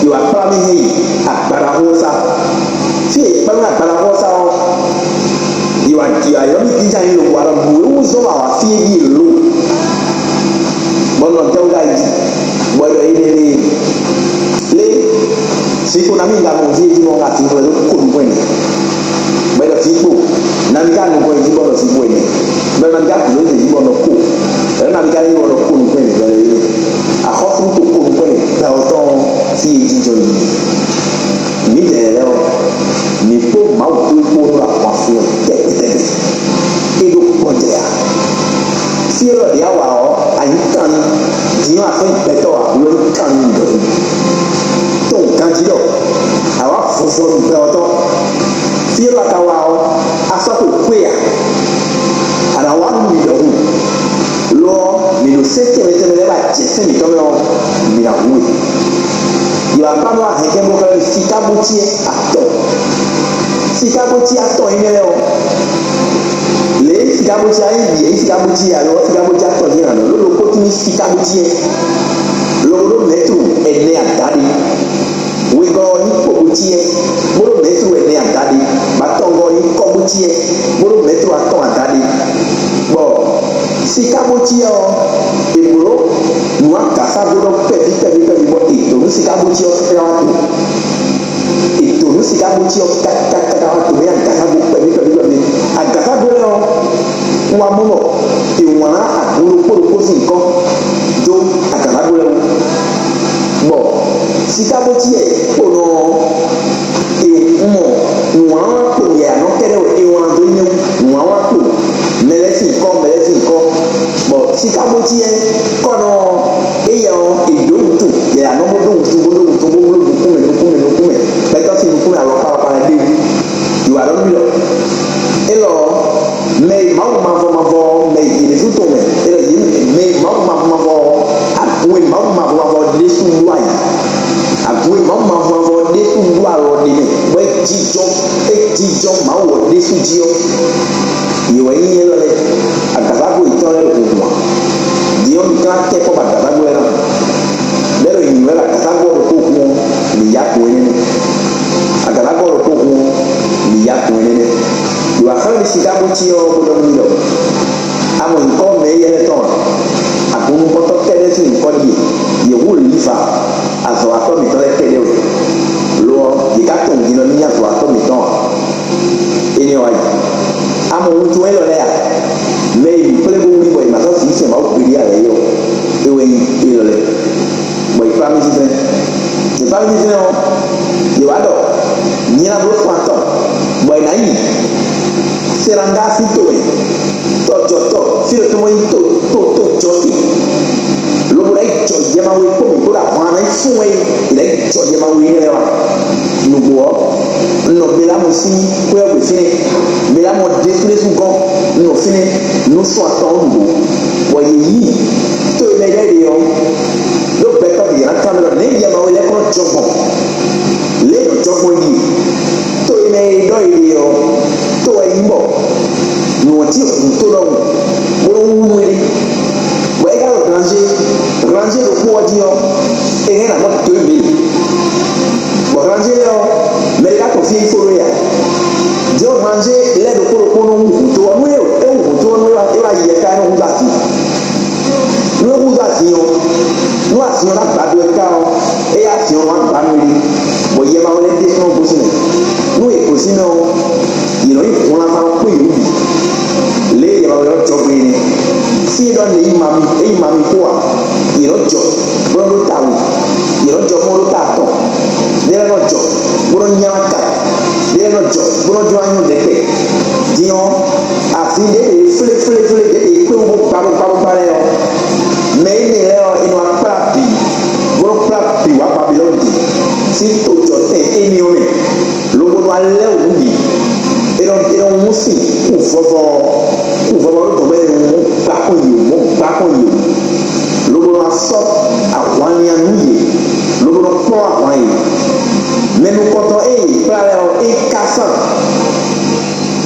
è wǎ kplá mì hɛn yi agbadaxósá. Fí e è kplá mì agbadaxósá ɔ́, Ayɔ́ mi dín jan yín lǒ wa ɖɔ nǔ e wú zɔ́n wǎ wá fí é ɖíe lǒ. Bɔ nɔ tɛ́ wú ɖ'ayǐ jí, bɔ é ɖɔ énɛ́ lée. Lé, zinkpo ná mì ŋga mɔ fí é jí mɔ ŋga tǐn bɔ é ɖo ko nukɔn ɛnɛ. Bɔ é ɖɔ vǐ kpo, ná mì ka nukɔn é jí bɔ ɖɔ vǐ kpo ɛnɛ. Bɔ ná mì ka kǔ ló jí bɔ nɔ ko. Bɔ ná mì ka yí bɔ nɔ ko nukɔn ɛnɛ bɔ é ɖɔ axɔ́sú to ko nukɔn ɛnɛ bɔ ɔ́ tɔn fí é jí jɔ yìí. Mǐdɛɛ lɛ́ɛ ɔ́, mǐ kpó Mawu kpó kpó nɔ ahwan fí ɔ́ tɛgbɛtɛgbɛ. É ɖó gbɔjɛ́ ǎ. Fí élɔ́ ɖě a wa ɔ́, a nyǐ kanni. Din ɔ́, a fɛ́n gbɛtɔ́ ǎ, hwlɛ́nú kanni ɖɔhun. Tunwun ganjí ɖɔ a wǎ vɔvɔ nǔgbɛ ɔ́ tɔn. Fí élɔ́ a ka wa ɔ́, a sɔ́ xwe xwé ǎ. A nǎ wa nú mì ɖɔhun. Lo ɔ́, mǐ ɖo sɛ́n tɛnmɛ tɛnmɛ lɛ́ɛ ba jɛ sɛ́n mǐtɔn mɛ ɔ́, mǐ ná hu we. Yi wǎ kpá nú ahɛnkɛ́ bó xlɛ́ mì sikábúcyɛ́ atɔn. Sikábúcyɛ́ atɔn énɛ́ lɛ́ɛ ɔ́, lě e sikábúcyɛ́ ɔ́ nyí bǐ é nyí sikábúcyɛ́ alo sikábúcyɛ́ atɔn jí nǎ nɔ, ló ɖokpó tún nyí sikábúcyɛ́, lobo ɖó mɛ̌tru ɛnɛ adaɖé. Wegɔ́ ɔ́ nyí kpokpocyɛ́, bó ɖó mɛ̌tru ɛnɛ adaɖé, bɔ atɔngɔ́ ɔ́ nyí kɔ́búcyɛ́, bó ɖó mɛ̌tru atɔn adaɖé. Bɔ sikábúcyɛ́ ɔ́, è blǒ nǔ agaságo ɖɔ kpɛví kpɛví kpɛví bɔ è dǒ nú sikábúcyɛ́ ɔ́ káká wá do. È dǒ nú sikábúcyɛ́ ɔ́ káká káká wá do nú agaságo kpɛví kpɛví kpɛví. Agaságo lɛ́ɛ ɔ́, un wá mɔ bɔ è wlǎn agun ɖokpó ɖokpó sín nyǐkɔ dó agaságo lɛ́ɛ wú. Bɔ sikábúcyɛ́ kpo nɔ ɔ́, è mɔ nǔwlánwlán kpo yǎyá nɔ kɛ́ɖɛ́ wɛ è wlán dó nyɛ wú. Nǔwlánwlán kpo mɛ lɛ́ɛ sín nyǐkɔ, mɛ lɛ́ɛ sín nyǐkɔ. Bɔ sikábúcyɛ́ kɔ́ nɔ ɔ́, éyɛ́ ɔ́, è ɖǒ wǔtu, yǎyá nɔ bó ɖó wǔtu, bó ɖó wǔtu, bó bló nukúnmɛ, nukúnmɛ, nukúnmɛ, gbɛtɔ́ sín nukúnmɛ alɔkpa alɔkpa lɛ́ɛ ɖ'é wú. Yǒ wá ɖɔ nú mì ɖɔ: Élɔ́ ɔ́, mɛ e Mawu mavɔ mavɔ ɔ́, mɛ e yě ɖésú tɔn mɛ, é ɖɔ yě mɛ e Mawu mavɔ mavɔ ɔ́, agun e Mawu mavɔ mavɔ ɔ́ ɖésú ɖó ayǐ. Agun e Mawu mavɔ mavɔ ɔ́ ɖésú ɖó alɔ ɖ'é mɛ, bɔ é jínjɔ́n, é jínjɔ́n Mawu ɔ́ ɖésú jí ɔ́, yě wɛ nyí élɔ́ lɛ́ɛ. Agaságo yětɔn lɛ́ɛ ɖo hunhun ǎ. Din ɔ́, mi ka ná kɛ kpɔ́ bɔ agaságo lɛ́ɛ ná. Lɛ́ ɖo nyǐnyɔ́ wɛ bɔ agaságo ɔ́ ɖokpó hun ɔ́, mǐ yá kun énɛ́ mɛ. Agaságo ɔ́ ɖokpó hun ɔ́, mǐ yá kun énɛ́ mɛ. Ɖo axlɛ́ mi sikábú cí ɔ́, bó ɖɔ nú mì ɖɔ: A mɔ nyǐkɔ mɛ éyɛ́ lɛ́ɛ tɔn a? Agun nukɔntɔn kɛ́ɖɛ́ sín nyǐkɔ ɖíe; yě hu Liva, azɔ̌watɔ́ mǐtɔn lɛ́ɛ kɛ́ɖɛ́ wɛ. Lo ɔ́, yě ka tunwun din ɖɔ ní nyí azɔ̌watɔ́ mǐtɔn ǎ. Énɛ́ ɔ́ wá yi. A mɔ wuntun élɔ́ lɛ́ɛ a? Mɛ e yě kplé bó wlí bɔ è nǎ sɔ́ vǐ sɛn Mawu gbeɖé ǎ lɛ́ɛ é ɔ́, é wɛ nyí élɔ́ lɛ́ɛ, bɔ è kplá mì sísɛ́n. È kplá mì sísɛ́n ɔ́, yě wá ɖɔ nyɛ ná bló fun atɔn, bɔ è nǎ yi Selanga sín to mɛ, tɔjɔtɔ́, fí ɖo tó mɔ nyí to to to jɔ te, lobo ná yi jɔ yɛmawe kpó mǐ kpó ɖo ahwan ná yi fún wɛ yi, è nǎ yi jɔ yɛmawe énɛ́ lɛ́ɛ wá. Nǔgbó ɔ́, un nɔ Belamu sín xwé ɔ́ gbe fínɛ́. Belamu ɔ́ ɖésúɖésú gɔ́n, un nɔ fínɛ́ nú sɔ́ atɔn ɔ́ nǔgbó, bɔ yě yí to e mɛ ɖɔ é ɖe ɔ́ ɖó gbɛtɔ́ bǐ ná kan mɛ ɖɔ nɛ̌ yɛmawe lɛ́ɛ kɔn jɔ gbɔn. Lě e nɔ jɔ gbɔn ɖíe: to e mɛ e ɖɔ è ɖe ɔ́, to wɛ nyí bɔ nǔ ɔ́ cí hun tó ɖɔhun, bó nɔ́ wú nú éɖée. Bɔ é ka ɖo Ranzé, Ranzé ɖokpó ɔ́ jí ɔ́, é hɛn ná mɔ dǒ mǐ. Bɔ Ranzé lɛ́ɛ ɔ́, mɛ ɖé ka tɔn fí é fó ɖó é ǎ. Jǒ Ranzé lɛ́ɛ ɖokpó ɖokpó nɔ wú hǔn tó ɔ́, nú é wú hǔn tó ɔ́, nú é wá yi yɛ ká é nɔ húzú atin. Nú é húzú atin ɔ́, nú atin ɔ́ ná gbado ɛ ká ɔ́, éyɛ́ atin ɔ́ nɔ wá gba nú é, bɔ yɛ ma wɛ lɛ́ɛ ɖésú nɔ gosín mɛ. Nú è gosín mɛ ɔ́, yě nɔ nyí hunlama ɔ́ kpó yě wú bǐ. Lě e yɛ ma wɛ ɔ́ jɔ gbé é nɛ́. Fí e ɖɔ nú è yi ma mi, é yi ma mi kpó ǎ, yě nɔ jɔ bó nɔ ɖó ta we, yě nɔ jɔ bó nɔ ɖó ta atɔn, ɖé lɛ́ɛ nɔ jɔ bó nɔ nyá ka, ɖé lɛ́ɛ nɔ jɔ bó nɔ jló anyɔ ɖɛkpɛ. Din ɔ́, avi ɖěɖě fléfléflé ɖěɖě kpé wú bó gba bó gba bó gba lɛ́ɛ ɔ́, mɛ énɛ́ lɛ́ɛ ɔ́, è nɔ wá kplá bǐ, bó nɔ́ kplá bǐ wá Babilɔ́ni din sín tojɔtɛn énɛ́ ɔ́ mɛ, lobo nɔ wá lɛ́ wǔ bǐ. È nɔ è nɔ wún sin kú vɔvɔ, kú vɔvɔ ɖó dɔ̌n bɔ è nɔ wún gbá kɔn yě wú, mɔ̌ gbá kɔn yě wú, lobo nɔ wá sɔ́ ahwan nya nú yě, lobo nɔ kplɔ́n ahwan yě. Mɛ nukɔntɔn e yě kplá lɛ́ɛ ɔ́, é ká sán.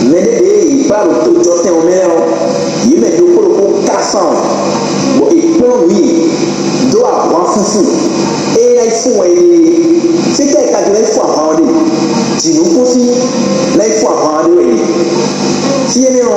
Mɛ ɖěɖě e yě kplá ɖo tojɔtɛn ɔ́ mɛ lɛ́ɛ ɔ́, yě mɛ ɖokpó ɖokpó ká sán ɔ́, bɔ è kplɔ́n nǔ yě dó ahwan fúfú e ná yi fún wɛ é. Fítɛ́ è ka jló ná yi fún ahwan ɔ́ ɖe? Jǐnukúnsin ná yi fún ahwan ɔ́ ɖe wɛ é. Fí énɛ́ ɔ́,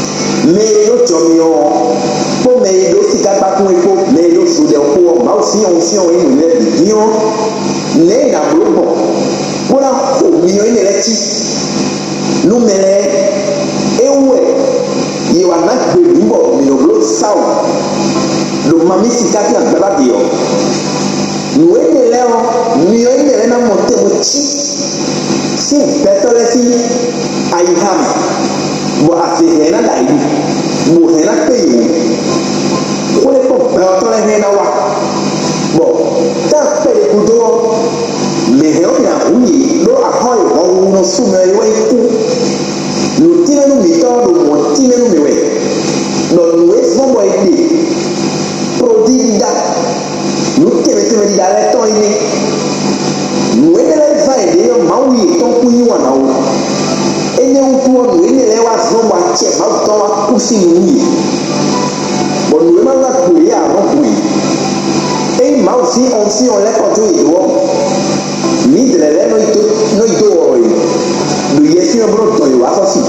Mɛ e ɖó jɔ myɔ ɔ́ kpó mɛ e ɖó sikágbákún é kpó mɛ e ɖó zodɛ ɔ́ kpó ɔ́, Mawu syɔ́n syɔ́n é nǔ lɛ́ɛ bǐ dín ɔ́, nɛ̌ è nǎ bló gbɔn bó ná xo myɔ énɛ́ lɛ́ɛ cí nú mɛ lɛ́ɛ? É wú wɛ yě wǎ ná gbe mǐ bɔ mǐ nɔ bló Sawu ɖo mamí siká sín agbábá ɖe ɔ́. Nǔ énɛ́ lɛ́ɛ ɔ́, myɔ énɛ́ lɛ́ɛ ná mɔ tɛnmɛ cí sín gbɛtɔ́ lɛ́ɛ sín ayixa mɛ, bɔ azě hɛn ná ɖo ayǐ, bɔ hɛn ná kpé yě wú. Xwé kpɔ́n gbɛ ɔ́ tɔn lɛ́ɛ hɛn ná wá, bɔ tá kpɛɖé gúdo ɔ́, mǐ hɛn ɔ́ mǐ ná hu yě ɖó axɔ́ e hɔnhuhu nɔ sú mɛ ɔ́ é wɛ nyí kú. Nǔtínmɛnú mǐtɔn ɔ́ ɖo mɔ̌ tínmɛ nú mǐ wɛ, ɖɔ nǔ e zɔ́n bɔ è ɖe plodíɖíɖá, nǔ tɛnmɛ tɛnmɛ ɖíɖá lɛ́ɛ tɔn é nɛ́. Nǔ énɛ́ lɛ́ɛ zán è ɖě ɔ́, Mawu yětɔn kún yí wǎn ná ó. Énɛ́ wútu ɔ́, nǔ énɛ́ lɛ́ɛ wá zɔ́n bɔ acɛ Mawu tɔn wá kú sín nǔ nú yě, bɔ nǔ e ma ná gbo yě ǎ nɔ gbo yě. Ényí Mawu sín ɔ́nsin ɔ́ lɛ́ kɔ dó yě dó ɔ́, mǐdɛɛ lɛ́ɛ nɔ yi dó nɔ yi dó wɔ̌ yě ɖo Yɛ sín ɔ́ bó nɔ dɔn yě wá xɔ́si.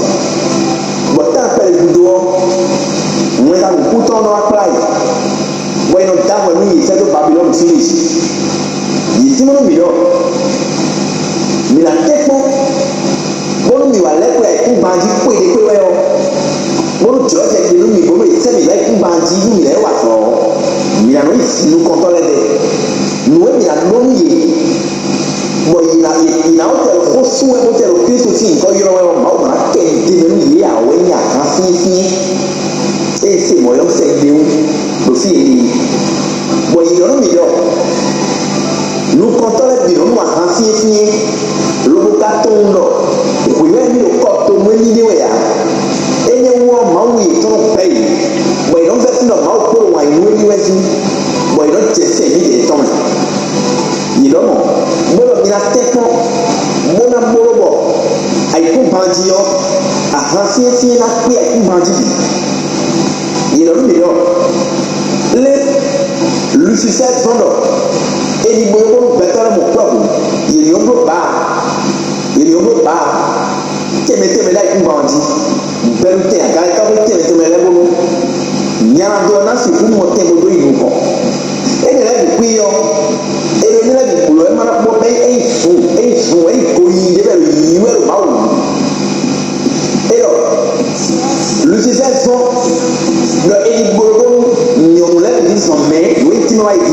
Bɔ tán kpɛɖé gúdo ɔ́, wɛnkanukúntɔ́ ɔ́ nɔ wá kplá yě, bɔ è nɔ dó ahwɛ nú yě sɛ́ dó Babilɔ́nu fí ɖe. Yě tínmɛ nú mǐ ɖɔ mǐ ná tɛ́nkpɔ́n bónú mǐ wá lɛ́ kwɛ ayǐkúngban jí xwé ɖé xwé wɛ ɔ́, bónú jlɔ̌ jɛ gbe nú mǐ bónú è sɛ́ mǐ lɛ́ ayǐkúngban jí nú mǐ lɛ́ wa azɔ̌ ɔ́, mǐ ná nɔ yi nukɔntɔ́ lɛ́ɛ ɖɛ. Nǔ e mǐ ná ɖó nú yě, bɔ yě ná yě ná wó tɛ ɖo xó sú wɛ bó tɛ ɖo Klísu sín nyǐkɔ ylɔ́ wɛ ɔ́, Mawu ná kɛ ɖi mɛ nú yě ǎ wɛ nyí ahan fínfín e se mɔ̌yɔ́sɛ ɖe wú ɖo fí e ɖe. Bɔ yě ɖɔ nú mǐ ɖɔ nukɔntɔ́ lɛ́ɛ bǐ nɔ nu ahan fínfín, lobo ka tunwun ɖɔ hwǐ wɛ mì ɖo kɔ to nú émí ɖe wɛ ǎ. Énɛ́ wú ɔ́, Mawu yětɔn nɔ gbɛ́ yě, bɔ yě nɔ vɛ́ fí ɖɔ Mawu kpo ɖo wǎn yí nú émí wɛ jí, bɔ yě nɔ jɛ sɛ mǐdɛɛ tɔn mɛ. Yě ɖɔ mɔ̌, bó ɖɔ mi ná tɛ́nkpɔ́n, bó ná bló bɔ ayǐkúngban jí ɔ́, ahan syɛ́nsyɛ́n ná kpé ayǐkúngban jí bǐ. Yě ɖɔ nú mǐ ɖɔ lé Lusifɛ́ɛ zɔ́n ɖɔ è nǐ bló bónú gbɛtɔ́ lɛ́ɛ mɔ kplɔ́ hǔn, yě ní bló bǎ, yě ní bló bǎ tɛnmɛ tɛnmɛ ɖó ayǐkúngban ɔ́ jí. Gbɛɖutɛn agalɛtɔ́xwé tɛnmɛ tɛnmɛ lɛ́ɛ bónú nyaɖo ɔ́ ná sixú mɔ tɛn bó dó yi nukɔn. Énɛ́ lɛ́ɛ bǐ kpí ɔ́, éɖo énɛ́ lɛ́ɛ bǐ bló wɛ má ná kpɔ́ bɛ́ é yi zun, é yi zun, é yi goyíyí ɖé bɔ è ɖo yǐyí wɛ ɖo Mawu wú. É ɖɔ Lusifɛ́ɛ zɔ́n ɖɔ è nǐ bló bónú nyɔ̌nu lɛ́ɛ bǐ zɔn mɛ nǔ e tínmɛ wá yi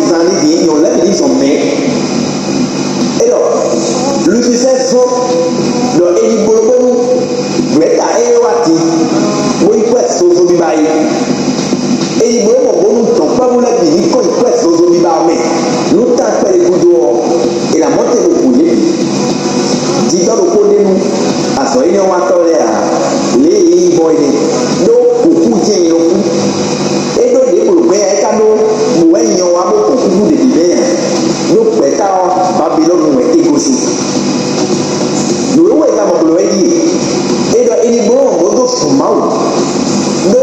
Ényí bó mɔ bónú dɔ̌nkpɛ́vú lɛ́ɛ bǐ ní kɔn nyi kwɛ́ zozo biba ɔ́ mɛ, nú tán kpɛɖé gúdo ɔ́, è nǎ mɔ te ɖo gǔ yě bǐ. Jijɔ ɖokpó ɖ'é nu, azɔ̌ énɛ́ ɔ́ watɔ́ lɛ́ɛ ǎ, lě e é nyí gbɔn é nɛ́, ɖó kǔkú jɛ́n è nɔ kú. É ɖó ɖěbǔ ɖo gbɛ ǎ, é ka ɖó bǔ wɛ nyɔ wá bó gbɔn kúkú ɖě bǐ mɛ ǎ, ɖó gbɛ̌ta ɔ́, Babilɔ́nu wɛ é gosín. Nǔ e wɛ è ka mɔ blǒ wɛ ɖíe: è ɖɔ è nǐ bló mɔ̌ bó dó fun Mawu, ɖó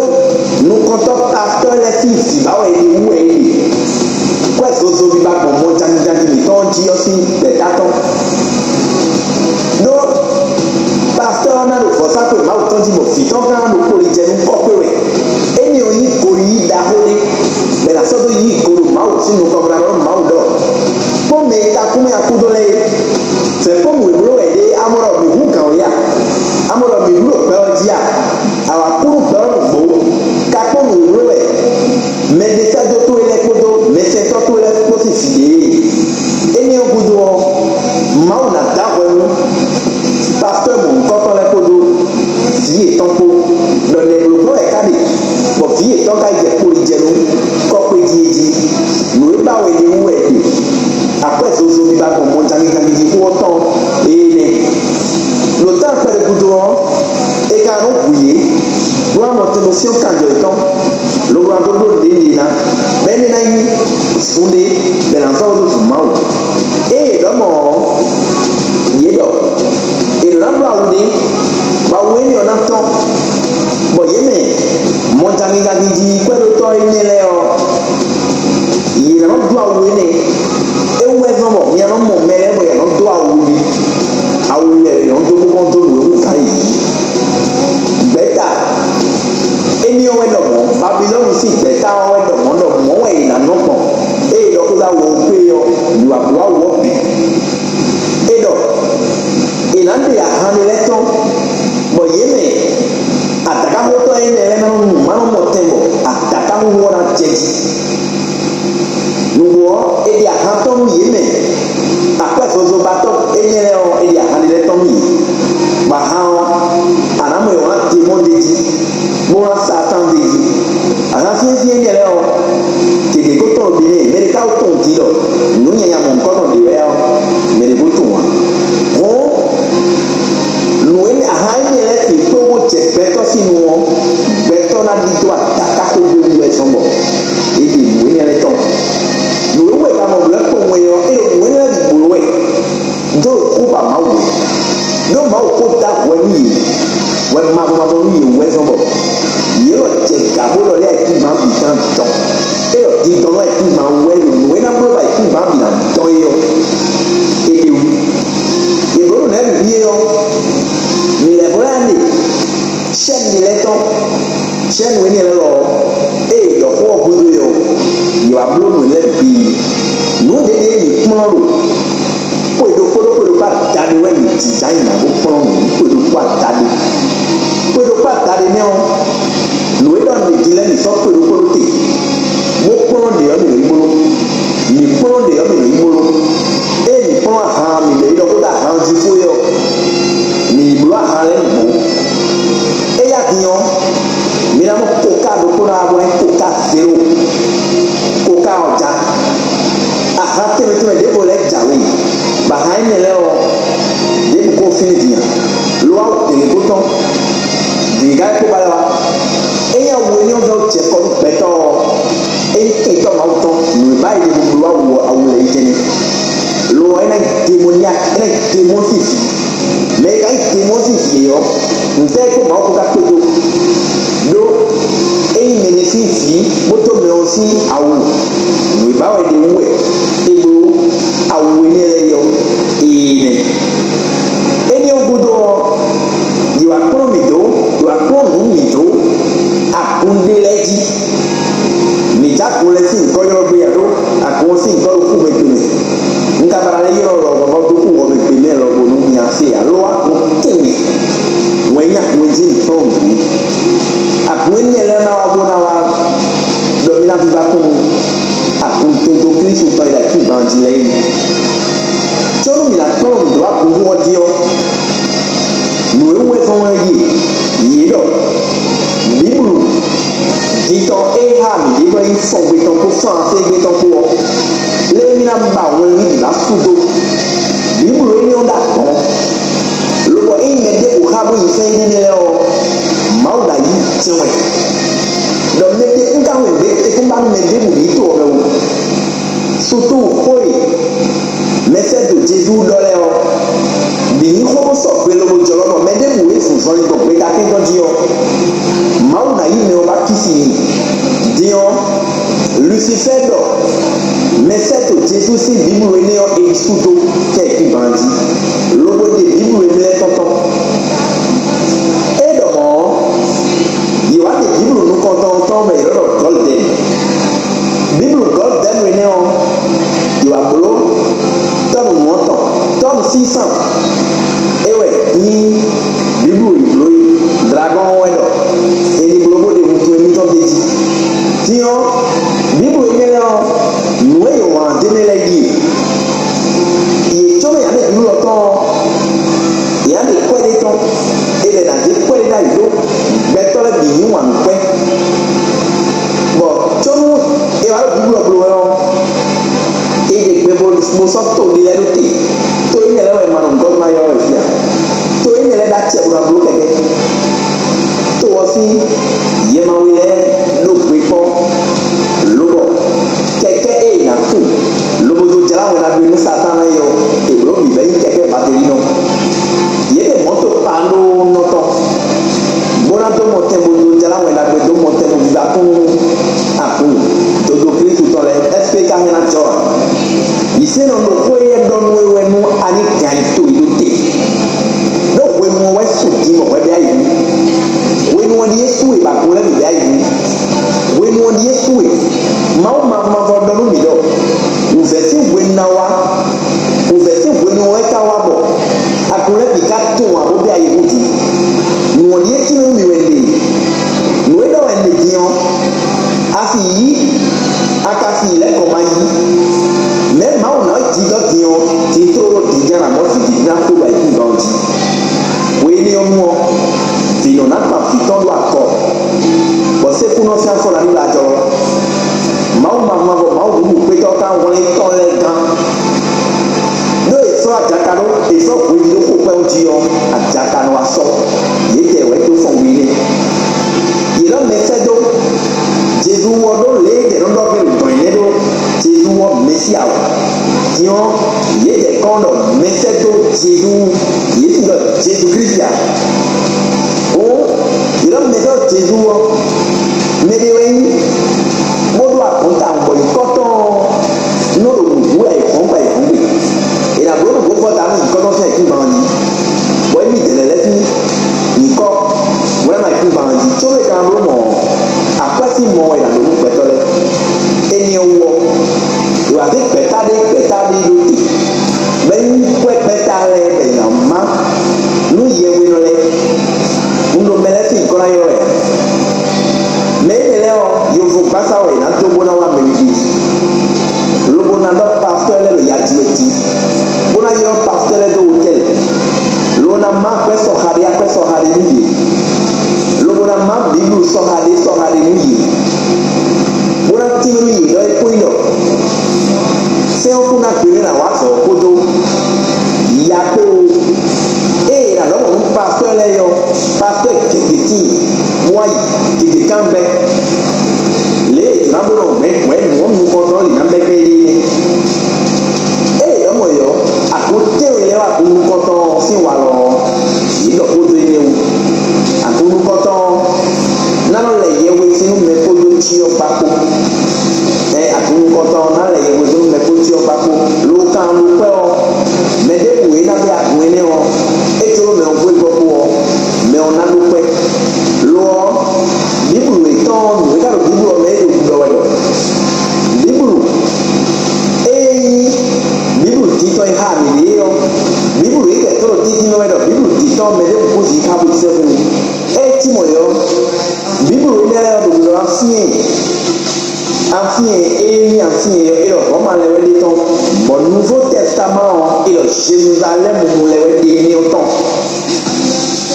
nukɔntɔ́ pastɔ́ lɛ́ɛ sín vǐ ba wɛ è ɖe wú wɛ è ɖe. Kwɛ́ zozo biba gbɔn mɔ jangijangi mǐtɔn jí ɔ́ sín gbɛ̌ta tɔn. Ɖó pastɔ́ ɔ́ ná ɖo vɔ̌sákpe Mawu tɔn jí bɔ vǐ tɔn ka ná ɖo kpoli jɛ nú kɔ́xwé wɛ. Énɛ́ ɔ́ nyí goyíyí ɖaxó ɖé, bɔ è nǎ sɔ́ dó yí go ɖo Mawu sín nukɔn bó ná ɖɔ nú Mawu ɖɔ: Kpɔ́n mɛ e takún mɛ akúdo lɛ́ɛ é, fɛ̌ kpɔ́n nǔ e bló wɛ ɖe é, a mɔ ɖɔ mǐ hu gǎn wɛ a? A mɔ ɖɔ mǐ hu ɖo gbɛ ɔ́ jí a? A wǎ kú nú gbɛ ɔ́ nǔgbó, ka kpɔ́n nǔ e bló wɛ mɛɖesɛ́dó towe lɛ́ɛ kpódó mɛsɛntɔ́ towe lɛ́ɛ kpó sín vǐ ɖe é. Énɛ́ ɔ́ gúdo ɔ́, Mawu ná dó ahwɛ nú pastɔ́ mɔ̌hunkɔtɔn lɛ́ɛ kpódó vǐ yětɔn kpó, ɖɔ nɛ̌ bló gbɔn wɛ é ka ɖe, bɔ vǐ yětɔn ka yi jɛ kpoli jɛ nú kɔ́xwé jí é jí. Nǔ e ba wɛ è ɖe wú wɛ è ɖe. Akwɛ́ zozo biba gbɔn mɔ jangijangi jí xó ɔ́ tɔn énɛ́. Ɖo tán kpɛɖé gúdo ɔ́, è ka nɔ hu yě, bó wá nɔ te nɔ syɔ́n kanjɔ yětɔn, lobo ná dó bló nǔɖé nǔɖé ná, bɔ énɛ́ ná nyí vun ɖé bɔ è nǎ zɔ́ dó vun Mawu. Ée yě ɖɔ mɔ̌ ɔ́, yě ɖɔ: È nɔ ná bló awu ɖé, bɔ awu énɛ́ ɔ́ ná tɔ́n, bɔ yě mɛ mɔ jangijangi jí kwɛ́ɖótɔ́ énɛ́ lɛ́ɛ ɔ́, yě ná nɔ dó awu énɛ́. É wú wɛ zɔ́n bɔ mi nɔ mɔ mɛ lɛ́ɛ bɔ yě nɔ dó awu li. Awu li wɛ yě nɔ dó bó kɔn dó nǔ e wú gǎn yě. Gbɛ̌ta énɛ́ ɔ́ wɛ ɖɔ mɔ̌, Babilɔ́nu sín gbɛ̌ta ɔ́ wɛ ɖɔ mɔ̌ ɖɔ mɔ̌ wɛ yě ná nɔ gbɔn. Ée ɖɔ xó dó awu ɔ́ kpé ɔ́, nǔ wá bló awu ɔ́ bǐ. É ɖɔ: È nǎ ɖe ahan ɖé lɛ́ɛ tɔn, bɔ yě mɛ adǎkáxótɔ́ énɛ́ lɛ́ɛ ná nɔ nu mánɔmɔtɛn bɔ adǎkáxóxó ɔ́ ná jɛ jí. Nǔgbó ɔ́, è ɖe ahan tɔn nú yě mɛ akwɛ́ zozobatɔ́ énɛ́ lɛ́ɛ ɔ́, è ɖe ahan ɖé lɛ́ɛ tɔn nú yě, bɔ ahan ɔ́, a nǎ mɔ yě wlán demɔ́ ɖ'é jí, bó wlán Satáan ɖ'é jí. Ahan syɛ́nsyɛ́n énɛ́ lɛ́ɛ ɔ́, gěgé ko tɔn ɖo bǐ nɛ́, mɛ ɖé ka ko tunwun din ɖɔ nǔ nyanya mɔ̌hunkɔtɔn ɖě wɛ ɔ́, mɛ ɖě ko tunwun ǎ. Hɔn nǔ énɛ́ ahan énɛ́ lɛ́ɛ bǐ kpó bó jɛ gbɛtɔ́ sín nu ɔ́, gbɛtɔ́ ná ɖidó adaká xó ɖé wú wɛ zɔn bɔ è ɖe nǔ énɛ́ lɛ́ɛ tɔn. Nǔ e wɛ è ka mɔ blɛ́ kpowun é ɔ́, é ɖo nǔ énɛ́ lɛ́ɛ bǐ bló wɛ. Jó xó ba Mawu wɛ, ɖó Mawu ko dó ahwɛ nú yě, wɛ mavɔ mavɔ nú yě wú wɛ zɔn bɔ yě lɔ jɛ gǎ bó lɔ lɛ́ ayǐkúngban bǐ ná dɔn. É ɖɔ dindɔn nú ayǐkúngban wú wɛ ɖo nǔ e ná bló bɔ ayǐkúngban bǐ ná dɔn é ɔ́, é ɖe wú. Yě bló nǔ lɛ́ɛ bǐ ɖíe ɔ́, mǐ lɛ́ vɔ́ lɛ́ ɖe sɛ́n mǐ lɛ́ɛ tɔn. Sɛ́n nǔ énɛ́ lɛ́ɛ lɔ, ée yě ɖɔ xó ɔ́ gúdo é ɔ́, yě wá bló nǔ lɛ́ɛ bǐ. Nǔ ɖěɖě e mǐ kplɔ́n ɖo xwe ɖokpó ɖó xwe ɖokpó adaɖé wɛ mǐ jínjɔ́n ayǐ ná bó kplɔ́n nǔ xwe ɖokpó adaɖé. Xwe ɖokpó adaɖé nɛ́ ɔ́, nǔ e ɖɔ nǔ din lɛ́ɛ mǐ sɔ́ xwe ɖokpó ɖó te, bó kplɔ́n ɖě ɔ́ mǐ nɔ yi bló. Mǐ kplɔ́n ɖě ɔ́ mǐ nɔ yi bló. Ée mǐ kplɔ́n ahan mǐ nɔ yi ɖɔ xó dó ahan jí xó é ɔ́, mǐ yi bló ahan lɛ́ɛ bǐ gbɔn. Éyá din ɔ́, mi ná mɔ koká ɖokpó ná wá bɔ nyí koká zéro. Koká ɔ́ ja. Ahan tɛnmɛ tɛnmɛ ɖěvo lɛ́ɛ jǎwe, bɔ ahan énɛ́ lɛ́ɛ ɔ́, ɖěbǔ ko fínɛ́ din ǎ. Lo awu děgé ko tɔn, dǐgá e kpó ba lɛ́ wá. Ényí awu énɛ́ ɔ́ vɛ́ jɛ kɔ nú gbɛtɔ́ ɔ́, ényí kɛntɔ́ Mawu tɔn, nǔ e ba yi ɖe bló awu ɔ́, awu lɛ́ɛ yi jɛ́n n'i. Lo ɔ́, é ná yi demoniak, é ná yi demɔ́ sín vǐ. Mɛ e ka nyí demɔ́ sín vǐ é ɔ́, ntɛ́ kpó Mawu kó ka kpédó? Ɖó ényí mɛ ɖé sín vǐ bó dó mɛ ɔ́ sín awu, nǔ e ba wɛ ɖe wú wɛ è bló awu énɛ́ lɛ́ɛ é ɔ́, ee nɛ́. Énɛ́ ɔ́ gúdo ɔ́, yě wá kplɔ́n mǐ dó, yě wá kplɔ́n nǔ mǐ dó agun ɖé lɛ́ɛ jí. Mǐ jɛ agun lɛ́ɛ sín nyǐkɔ ylɔ́ gbé ǎ, ɖó agun ɔ́ sín nyǐkɔ ɖo kúhwɛgbe mɛ. Un ka ba ná lɛ́ ylɔ́ lɔ vɔvɔ dó kú wɔ̌mɛgbe mɛ lɔbonu nya se ǎ, lo agun tɛnmɛ wɛ nyí agun e jí mǐ kplɔ́n nǔ. Agun énɛ́ lɛ́ɛ ná wá bó ná wá ɖɔ mì ná vívá kpɔ́n agun dodo Klísu tɔn e ɖo ayǐkúngban jí lɛ́ɛ é. Có nú mǐ ná kplɔ́n nǔ dó agun ɔ́ jí ɔ́, nǔ e wú wɛ zɔ́n wɛ ɖíe: yě ɖɔ Bíblu dintɔ́ e xá mǐ ɖe Tɔn afégbé tɔn kpó ɔ́, lé mì ná ba wɛn nú bǐ ná sú dó. Bǐblu énɛ́ ɔ́ ɖo agbɔ̌n, lobɔ ényí mɛ ɖěbǔ xá bó yi fɛ́n énɛ́ lɛ́ɛ ɔ́, Mawu ná yí tɛnwɛ. Ɖɔ mɛ ɖé un ka wɛ gbé é kún ba nú mɛ ɖěbǔ ɖě to ɔ́ mɛ wú. Sutu xó e mɛsɛ́dó Jezu ɖɔ lɛ́ɛ ɔ́, bǐ nyí xó bó sɔgbe lobo jlɔ́ bɔ mɛ ɖěbǔ e zun zɔnlin gbɔn gbeta tɛ́nkpɔ́n jí ɔ́, Mawu ná yí mɛ ɔ́ ba kísi i. Din ɔ́, Lusifɛ́ɛ ɖɔ mɛsɛ́dó Jezu sín Bíblu énɛ́ ɔ́ è yi sú dó kɛ yěkúngban jí, lobo ɖe Bíblu énɛ́ lɛ́ɛ tɔn tɔn. É ɖɔ mɔ̌ ɔ́, yě wá ɖe Bíblu nukɔntɔn tɔn mɛ yě nɔ ɖɔ Gɔ́ludɛ́nu. Bíblu Gɔ́ludɛ́nu énɛ́ ɔ́, yě wá bló tɔ́nu nǔ ɔ́ tɔn, tɔ́nu sínsán. É wɛ nyí Bíblu e bló é. Dlagɔ́n ɔ́ wɛ ɖɔ è nǐ bló bó ɖe wuntun émítɔn d'é jí. Din ɔ́, Bíblu énɛ́ lɛ́ɛ ɔ́, nǔ e yě wlán d'é mɛ lɛ́ɛ ɖíe: yě có mɛ yě ná ɖe Bíblu ɔ́ tɔn ɔ́, yě ná ɖe kwɛ́ ɖé tɔn, è lɛ̌ ná zé kwɛ́ ɖé ɖ'ayǐ ɖó gbɛtɔ́ lɛ́ɛ bǐ yí wǎn nú kwɛ́. Bɔ có nú è wǎ ɖo Bíblu ɔ́ bló wɛ ɔ́, è ɖe gbe bó sɔ́ to ɖé lɛ́ɛ ɖó te. To énɛ́ lɛ́ɛ wɛ ma ɖo gɔ́ ma ylɔ́ wɛ fí a? To énɛ́ lɛ́ɛ ɖó acɛ bó ná bló kɛkɛ́. To ɔ́ sín yɛmawé lɛ́ɛ ɖó gbe kpɔ́, lobɔ kɛkɛ́ e è nǎ kun lobo dó jlá wɛn ɖagbe nú Satáan é ɔ́, è blǒ bǐ bɔ é nyí kɛkɛ́ Babilɔ́nu. Yě ɖe mɔ̌to kpaanónɔ tɔn, bó ná dó mɔtɛn bó dó jlá wɛn ɖagbe dó mɔtɛn bó gbígbá kún agun dodo Klísu tɔn lɛ́ɛ. Ɛ́seke ka hɛn ná jɔ a? Yǐsɛ́nɔ ɖokpó e ɖɔ nú we wɛ nú a ní gǎn yi to yi ɖó te. Ɖó hwenu ɔ́ wɛ su din bɔ hwɛ bɛ ayi wú. Hwenu ɔ́ ɖíe su e bɔ agun lɛ́ɛ bǐ bɛ ayi wú. Hwenu ɔ́ ɖíe su e Mawu mavɔ mavɔ ɖɔ nú mǐ ɖɔ wǔvɛ́ sín hwenu ná wá. Wǔvɛ́ sín hwenu ɔ́ wɛ ka wá bɔ agun lɛ́ɛ bǐ ka tunwun ǎ bó bɛ ayi wú din. Nǔ ɔ́ ɖíe tín nú mǐ wɛ un ɖe. Nǔ e ɖɔ wɛ un ɖe din ɔ́, a si yí, a ka si lɛ́ kɔ ma yí. Mɛ̌ Mawu ná jijɔ din ɔ́, din tlóló din jɛ́n ná mɔ vǐ ɖé ná kó ɖo ayǐkúngban ɔ́ jí. Hwe énɛ́ ɔ́ nu ɔ́, vǐ nɔ ná gban vǐ tɔn ɖó akɔ, bɔ sékúnɔ sín afɔ ná ní lajɔ. Mawu mavɔ mavɔ Mawu nǔɖuɖukpétɔ́ ka hwlɛ́n tɔn lɛ́ɛ gán. Ɖó è sɔ́ ajaka ɖó è sɔ́ hweví ɖó xo kpɛ́ jí ɔ́, ajaka nɔ wá sɔ́. Yědɛɛ wɛ dó fɔn we nɛ́. Yě nɔ mɛ sɛ́ dó Jezu ɔ́ ɖó lě e è nɔ ɖɔ gbé ɖo dɔ̌n nyɛ ɖó Jezu ɔ́ Mɛsíya wɛ. Din ɔ́, yědɛɛ kɔn ɖɔ mɛ sɛ́ dó Jezu, yě sì ɖɔ Jezu Klísu ǎ. Ó, yě nɔ mɛ sɛ́ dó Jezu ɔ́, mɛ ɖé wɛ nyí, bó ɖó agbɔ̌n tawun bɔ nyǐkɔ tɔn ɔ́ nɔ ɖo nǔ hu wɛ è hɔn gba è hɔn gbe. È nǎ bló nǔgbó fɔ ta nú nyǐkɔ tɔn sín ayǐkúngban ɔ́ jí, bɔ émí dɛ̌ lɛ́ɛ lɛ́ sín nyǐkɔ wlɛ́ nú ayǐkúngban ɔ́ jí, có é ka ná bló mɔ̌ ɔ́, akwɛ́ sín mɔ wɛ è nǎ ɖó nú gbɛtɔ́ lɛ́ɛ. Énɛ́ ɔ́ wú ɔ́, è wǎ zé gbɛ̌ta ɖé gbɛ̌ta ɖé ɖó te, bɔ é nyí kwɛ́ gbɛ́ta lɛ́ɛ bɔ è nǎ má nú yɛhwenɔ lɛ́ɛ. Un ɖo mɛ lɛ́ɛ sín nyǐkɔ ná ylɔ́ wɛ. Mɛ énɛ́ lɛ́ɛ ɔ́, yovo gbásá wɛ è nǎ dó bó ná wá mɛ wiwi, lobo ná ɖɔ pastɔ́ lɛ́ɛ ɖo yaji wɛ jí, bó ná ylɔ́ pastɔ́ lɛ́ɛ dó wotɛ́, lo ná má akwɛ́ sɔxa ɖé akwɛ́ sɔxa ɖé nú yě, lobo ná má Bíblu sɔxa ɖé sɔxa ɖé nú yě, bó ná tínmɛ nú yě ɖɔ é kó nyí ɖɔ sɛ́n ɔ́ kún ná gbe nú è nǎ wa azɔ̌ ɔ́ kpódó ya kpó. Ée è nǎ ɖɔ mɔ̌ nú pastɔ́ lɛ́ɛ ɔ́, pastɔ́ gěgé tíin, bó wá yi gěgé kán gbɛ́. Lě e è ná bó nɔ mɛ̌ hwɛ̌ nǔ ɔ́ nukɔntɔn lě ná bɛ́ gbɛ́ éɖée nɛ́. Ée è ɖɔ mɔ̌ é ɔ́, agun tɛ́nwe lɛ́ɛ wá agun nukɔntɔn ɔ́ sín walɔ ɔ́, yě ɖɔ xó dó énɛ́ wú. Agun nukɔntɔn ɔ́ ná nɔ lɛ yɛhwesin nú mɛ kpódó cyɔ kpá kpó. Ɛ agun nukɔntɔn ɔ́ ná lɛ yɛhwesin nú mɛ kpó cyɔ kpá kpó. Lo kan lo kwɛ́ ɔ́, mɛ ɖěbǔ e ná bɛ́ agun énɛ́ ɔ́, é jló mɛ ɔ́ gbégbɔ́ kpó ɔ́, mɛ ɔ́ ná ɖó kwɛ́. Lo ɔ́, Bíblu yětɔn ɔ́, nǔ e ka ɖo Bíblu ɔ́ mɛ é ɖo ɖiɖɔ wɛ ɖɔ Bíblu ée nyí Bíblu din tɔn e xá mǐ ɖe é ɔ́, Bíblu e gbɛtɔ́ ɖo títínɔ wɛ ɖɔ Bíblu din tɔn mɛ ɖěbǔ kún zǐn xá bó sɛ́ xú. Ée cí mɔ̌ é ɔ́, Bíblu énɛ́ lɛ́ɛ ɔ́ ɖo ɖiɖɔ ná syɛ́n. Asyɛ́n e nyí asyɛ́n e ɖɔ Hlɔ̌ma lɛ́ɛ wɛ ɖe tɔn, bɔ Nouveau Testament ɔ́, è ɖɔ Jeluzalɛ́mu lɛ́ɛ wɛ ɖe énɛ́ ɔ́ tɔn.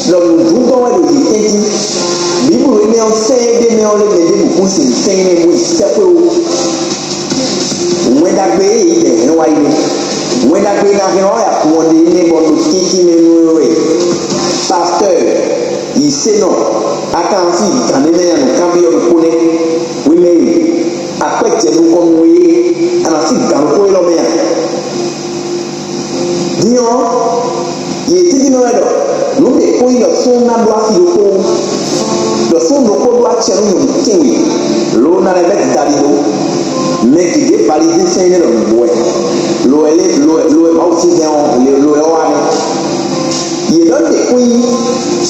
Ɖɔ nǔɖuɖu tɔn wɛ ɖo yě tɛ́ntin. Bíblu énɛ́ ɔ́, sɛ́n e ɖ'é mɛ ɔ́ lé mɛ ɖěbǔ kún sin sɛ́n énɛ́ bó yi sɛ́xwé ó. Gǎn ɖé mɛ a nɔ kanbyɔ́ ɖokpó nɛ́. Hwi mɛ e akwɛ́ jɛ nukɔn nú we é, a nǎ sí gǎn ɖokpó élɔ́ mɛ a? Din ɔ́, yě tídí nɔ wɛ ɖɔ nǔ ɖě kpó nyí ɖɔ súnnu ná ɖó asi ɖokpó, ɖɔ súnnu ɖokpó ɖó acɛ nú nyɔ̌nu tɛ́nwe, lǒ ná lɛ́ bɛ́ dida ɖi ɖó. Mɛ gěgé validé sɛn énɛ́ ɖɔ nǔgbó wɛ. Lo wɛ lé lo wɛ lo wɛ Mawu sín hɛn ɔ́, lo wɛ ɔ́ wá nɛ́. Yě ɖɔ nǔ ɖě kún nyí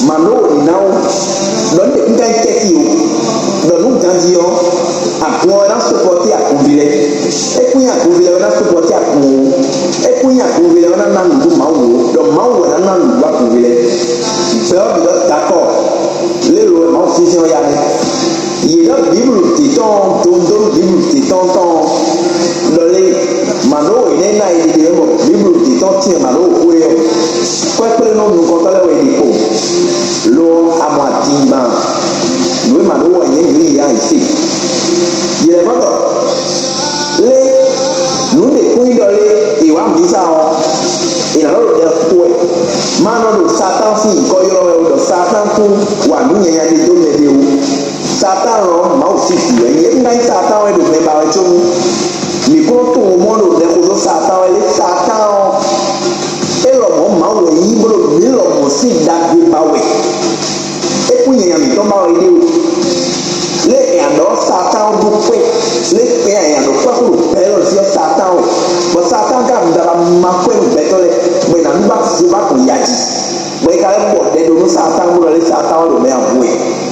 mǎ ɖó wǒ ní ná ó, ɖɔ nǔ ɖě kún ka nyí tɛ́ti ó, ɖɔ nǔ ganjí ɔ́, agun ɔ́ wɛ ná sopɔ́tí agunví lɛ́ɛ. É kún nyí agunví lɛ́ɛ wɛ ná sopɔ́tí agun ó. É kún nyí agunví lɛ́ɛ wɛ ná ná nǔɖuɖu Mawu ó, ɖɔ Mawu wɛ ná ná nǔɖuɖu agunví lɛ́ɛ. Gbɛ ɔ́ bǐ ɖɔ dakɔ, lé lo wɛ Mawu sínsɛ́n ɔ́ ya nɛ́. Yě ɖɔ Biblu ɖě tɔn ɔ́, dondó Biblu ɖě tɔn tɔn ɔ́, ɖɔ lé mǎ ɖó wǒ énɛ́ ná yi ɖiɖe bɔ Biblu ɖě tɔn tɛ́n mǎ ɖó wǒ xwé ɔ́, kwɛ́kplé nú nukɔntɔ́ lɛ́ɛ wɛ è ɖe kpo. Lo ɔ́, a mɔ adingban, nǔ e mǎ ɖó wɔ nyɛ nyǐ yě a yi se. Yě lɛ́ vɔ́ ɖɔ lé nǔ ɖě kún nyí ɖɔ lé è wǎ mǐsa ɔ́, è nǎ nɔ ɖo ɖɛ xo wɛ. Má nɔ ɖo Satáan sín nyǐkɔ ylɔ́ wɛ ɖɔ Satáan kún wa nǔ nyanya ɖé dó mɛ ɖé ó. Satáan ɔ́, Mawu sín vǐ wɛ nyí. É ná nyí Satáan wɛ ɖo mɛ ba wɛ có nú mǐ kún nɔ tunwun mɔ ɖo ɖɛxó dó Satáan wɛ lé. Satáan ɔ́, é lɔmɔ̌ Mawu wɛ nyí bó ɖo mǐ lɔmɔ̌ sín ɖagbe ba wɛ. É kún nyanya mǐtɔn ba wɛ é ɖe o. Lé è nǎ ɖɔ Satáan ɔ́ ɖó kwɛ́, lé è nǎ ɖɔ kwɛ́ xó ɖo gbɛ élɔ́ jí ɔ́ Satáan wɛ, bɔ Satáan ka ɖo ɖaɖa ma kwɛ́ nú gbɛtɔ́ lɛ́ɛ, bɔ è nǎ nú ba vo ba gbɔn ya jí. Bɔ é ka lɛ́ bɔ ɖɛ ɖó nú Satáan bó nɔ lé Satáan wɛ ɖo mɛ agun wɛ,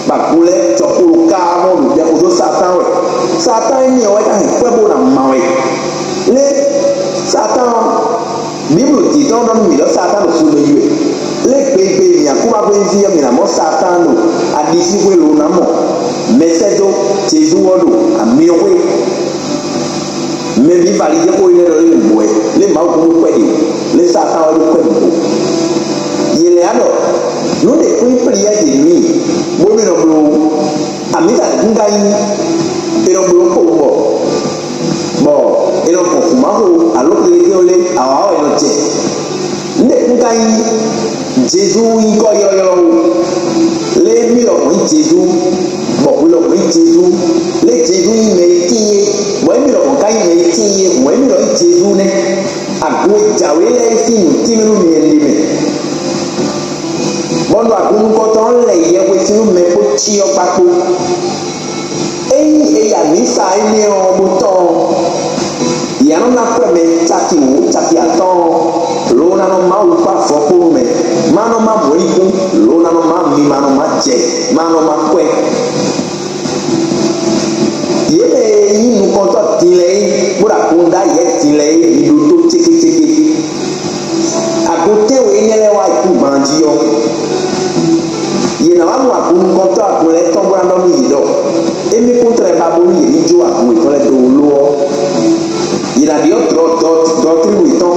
bɔ agun lɛ́ɛ jɔ kpóɖo káá mɔ ɖo ɖɛ xó dó Satáan wɛ. Satáan énɛ́ ɔ́ wɛ ka hɛn kwɛ́ bó ná ma wɛ. Lé Satáan ɔ́, Biblu dǐtɔ́ ɖɔ nú mǐ ɖɔ Satáan ɖo sunnu yi wɛ. Lé gbegbe mǐ akúmagbézí ɔ́, mǐ ná mɔ Satáan ɖo aɖisíxwé lo ná mɔ mɛsɛ́dó Jezu ɔ́ ɖo amyɔxwé. Mɛ bǐ validé xó énɛ́ ɖɔ lé nǔgbó wɛ, lé Mawu kún ɖó kwɛ́ ɖe, lé Satáan wɛ ɖó kwɛ́ nǔgbó. Yě lɛ́ ɖɔ nǔ ɖě kún nyí pliyɛ́ ɖě nú i, bónú è nɔ bló wú. Amǐ ka ɖě kún ka nyí è nɔ bló kpowun bɔ bɔ è nɔ gbɔn kǔmáxo alo kplekpéwlé awǎ wɛ è nɔ jɛ. Nǔ ɖě kún ka nyí Jezu nyíkɔ ylɔ́ylɔ́ ó. Lé mì lɔmɔ̌ nyí Jezu, bɔ hwi lɔmɔ̌ nyí Jezu. Lé Jezu nyí mɛ e tíin é, bɔ émí lɔmɔ̌ ka nyí mɛ e tíin é, hǔn émí lɔ nyí Jezu nɛ́. Agun e jǎwe lɛ́ɛ sín nǔtínmɛ nú mi wɛ un ɖe mɛ. Bɔ un ɖo agun nukɔntɔn ɔ́ lɛ yɛhwesin nú mɛ kpó cyɔ kpá kpó. Ényí è ya mǐsa énɛ́ ɔ́ bó tɔ́n ɔ́, yě ná nɔ ná kwɛ́ mɛ caki wǒ caki atɔ́ɔ́n, lǒ ná nɔ má wǔ kpó avɔ kpó nú mɛ, má nɔ má mɔ̌likún, lǒ ná nɔ má mi, má nɔ má jɛ, má nɔ má kwɛ́. Yě mɛ e nyí nukɔntɔ́ din lɛ́ɛ é, bó ɖo agun ɖó ayǐ din lɛ́ɛ é, mi ɖótó cékécéké. Agun tɛ́nwe énɛ́ lɛ́ɛ wá yi kú gban jí ɔ́, yě ná wá mɔ agun nukɔntɔ́ agun lɛ́ɛ tɔn bó ná ɖɔ nú yě ɖɔ émí kún tlɛ ba bónú yě ní jó agun yětɔn lɛ́ɛ dó lo ɔ́, yě ná ɖyɔ́ dɔ̌tínú yětɔn,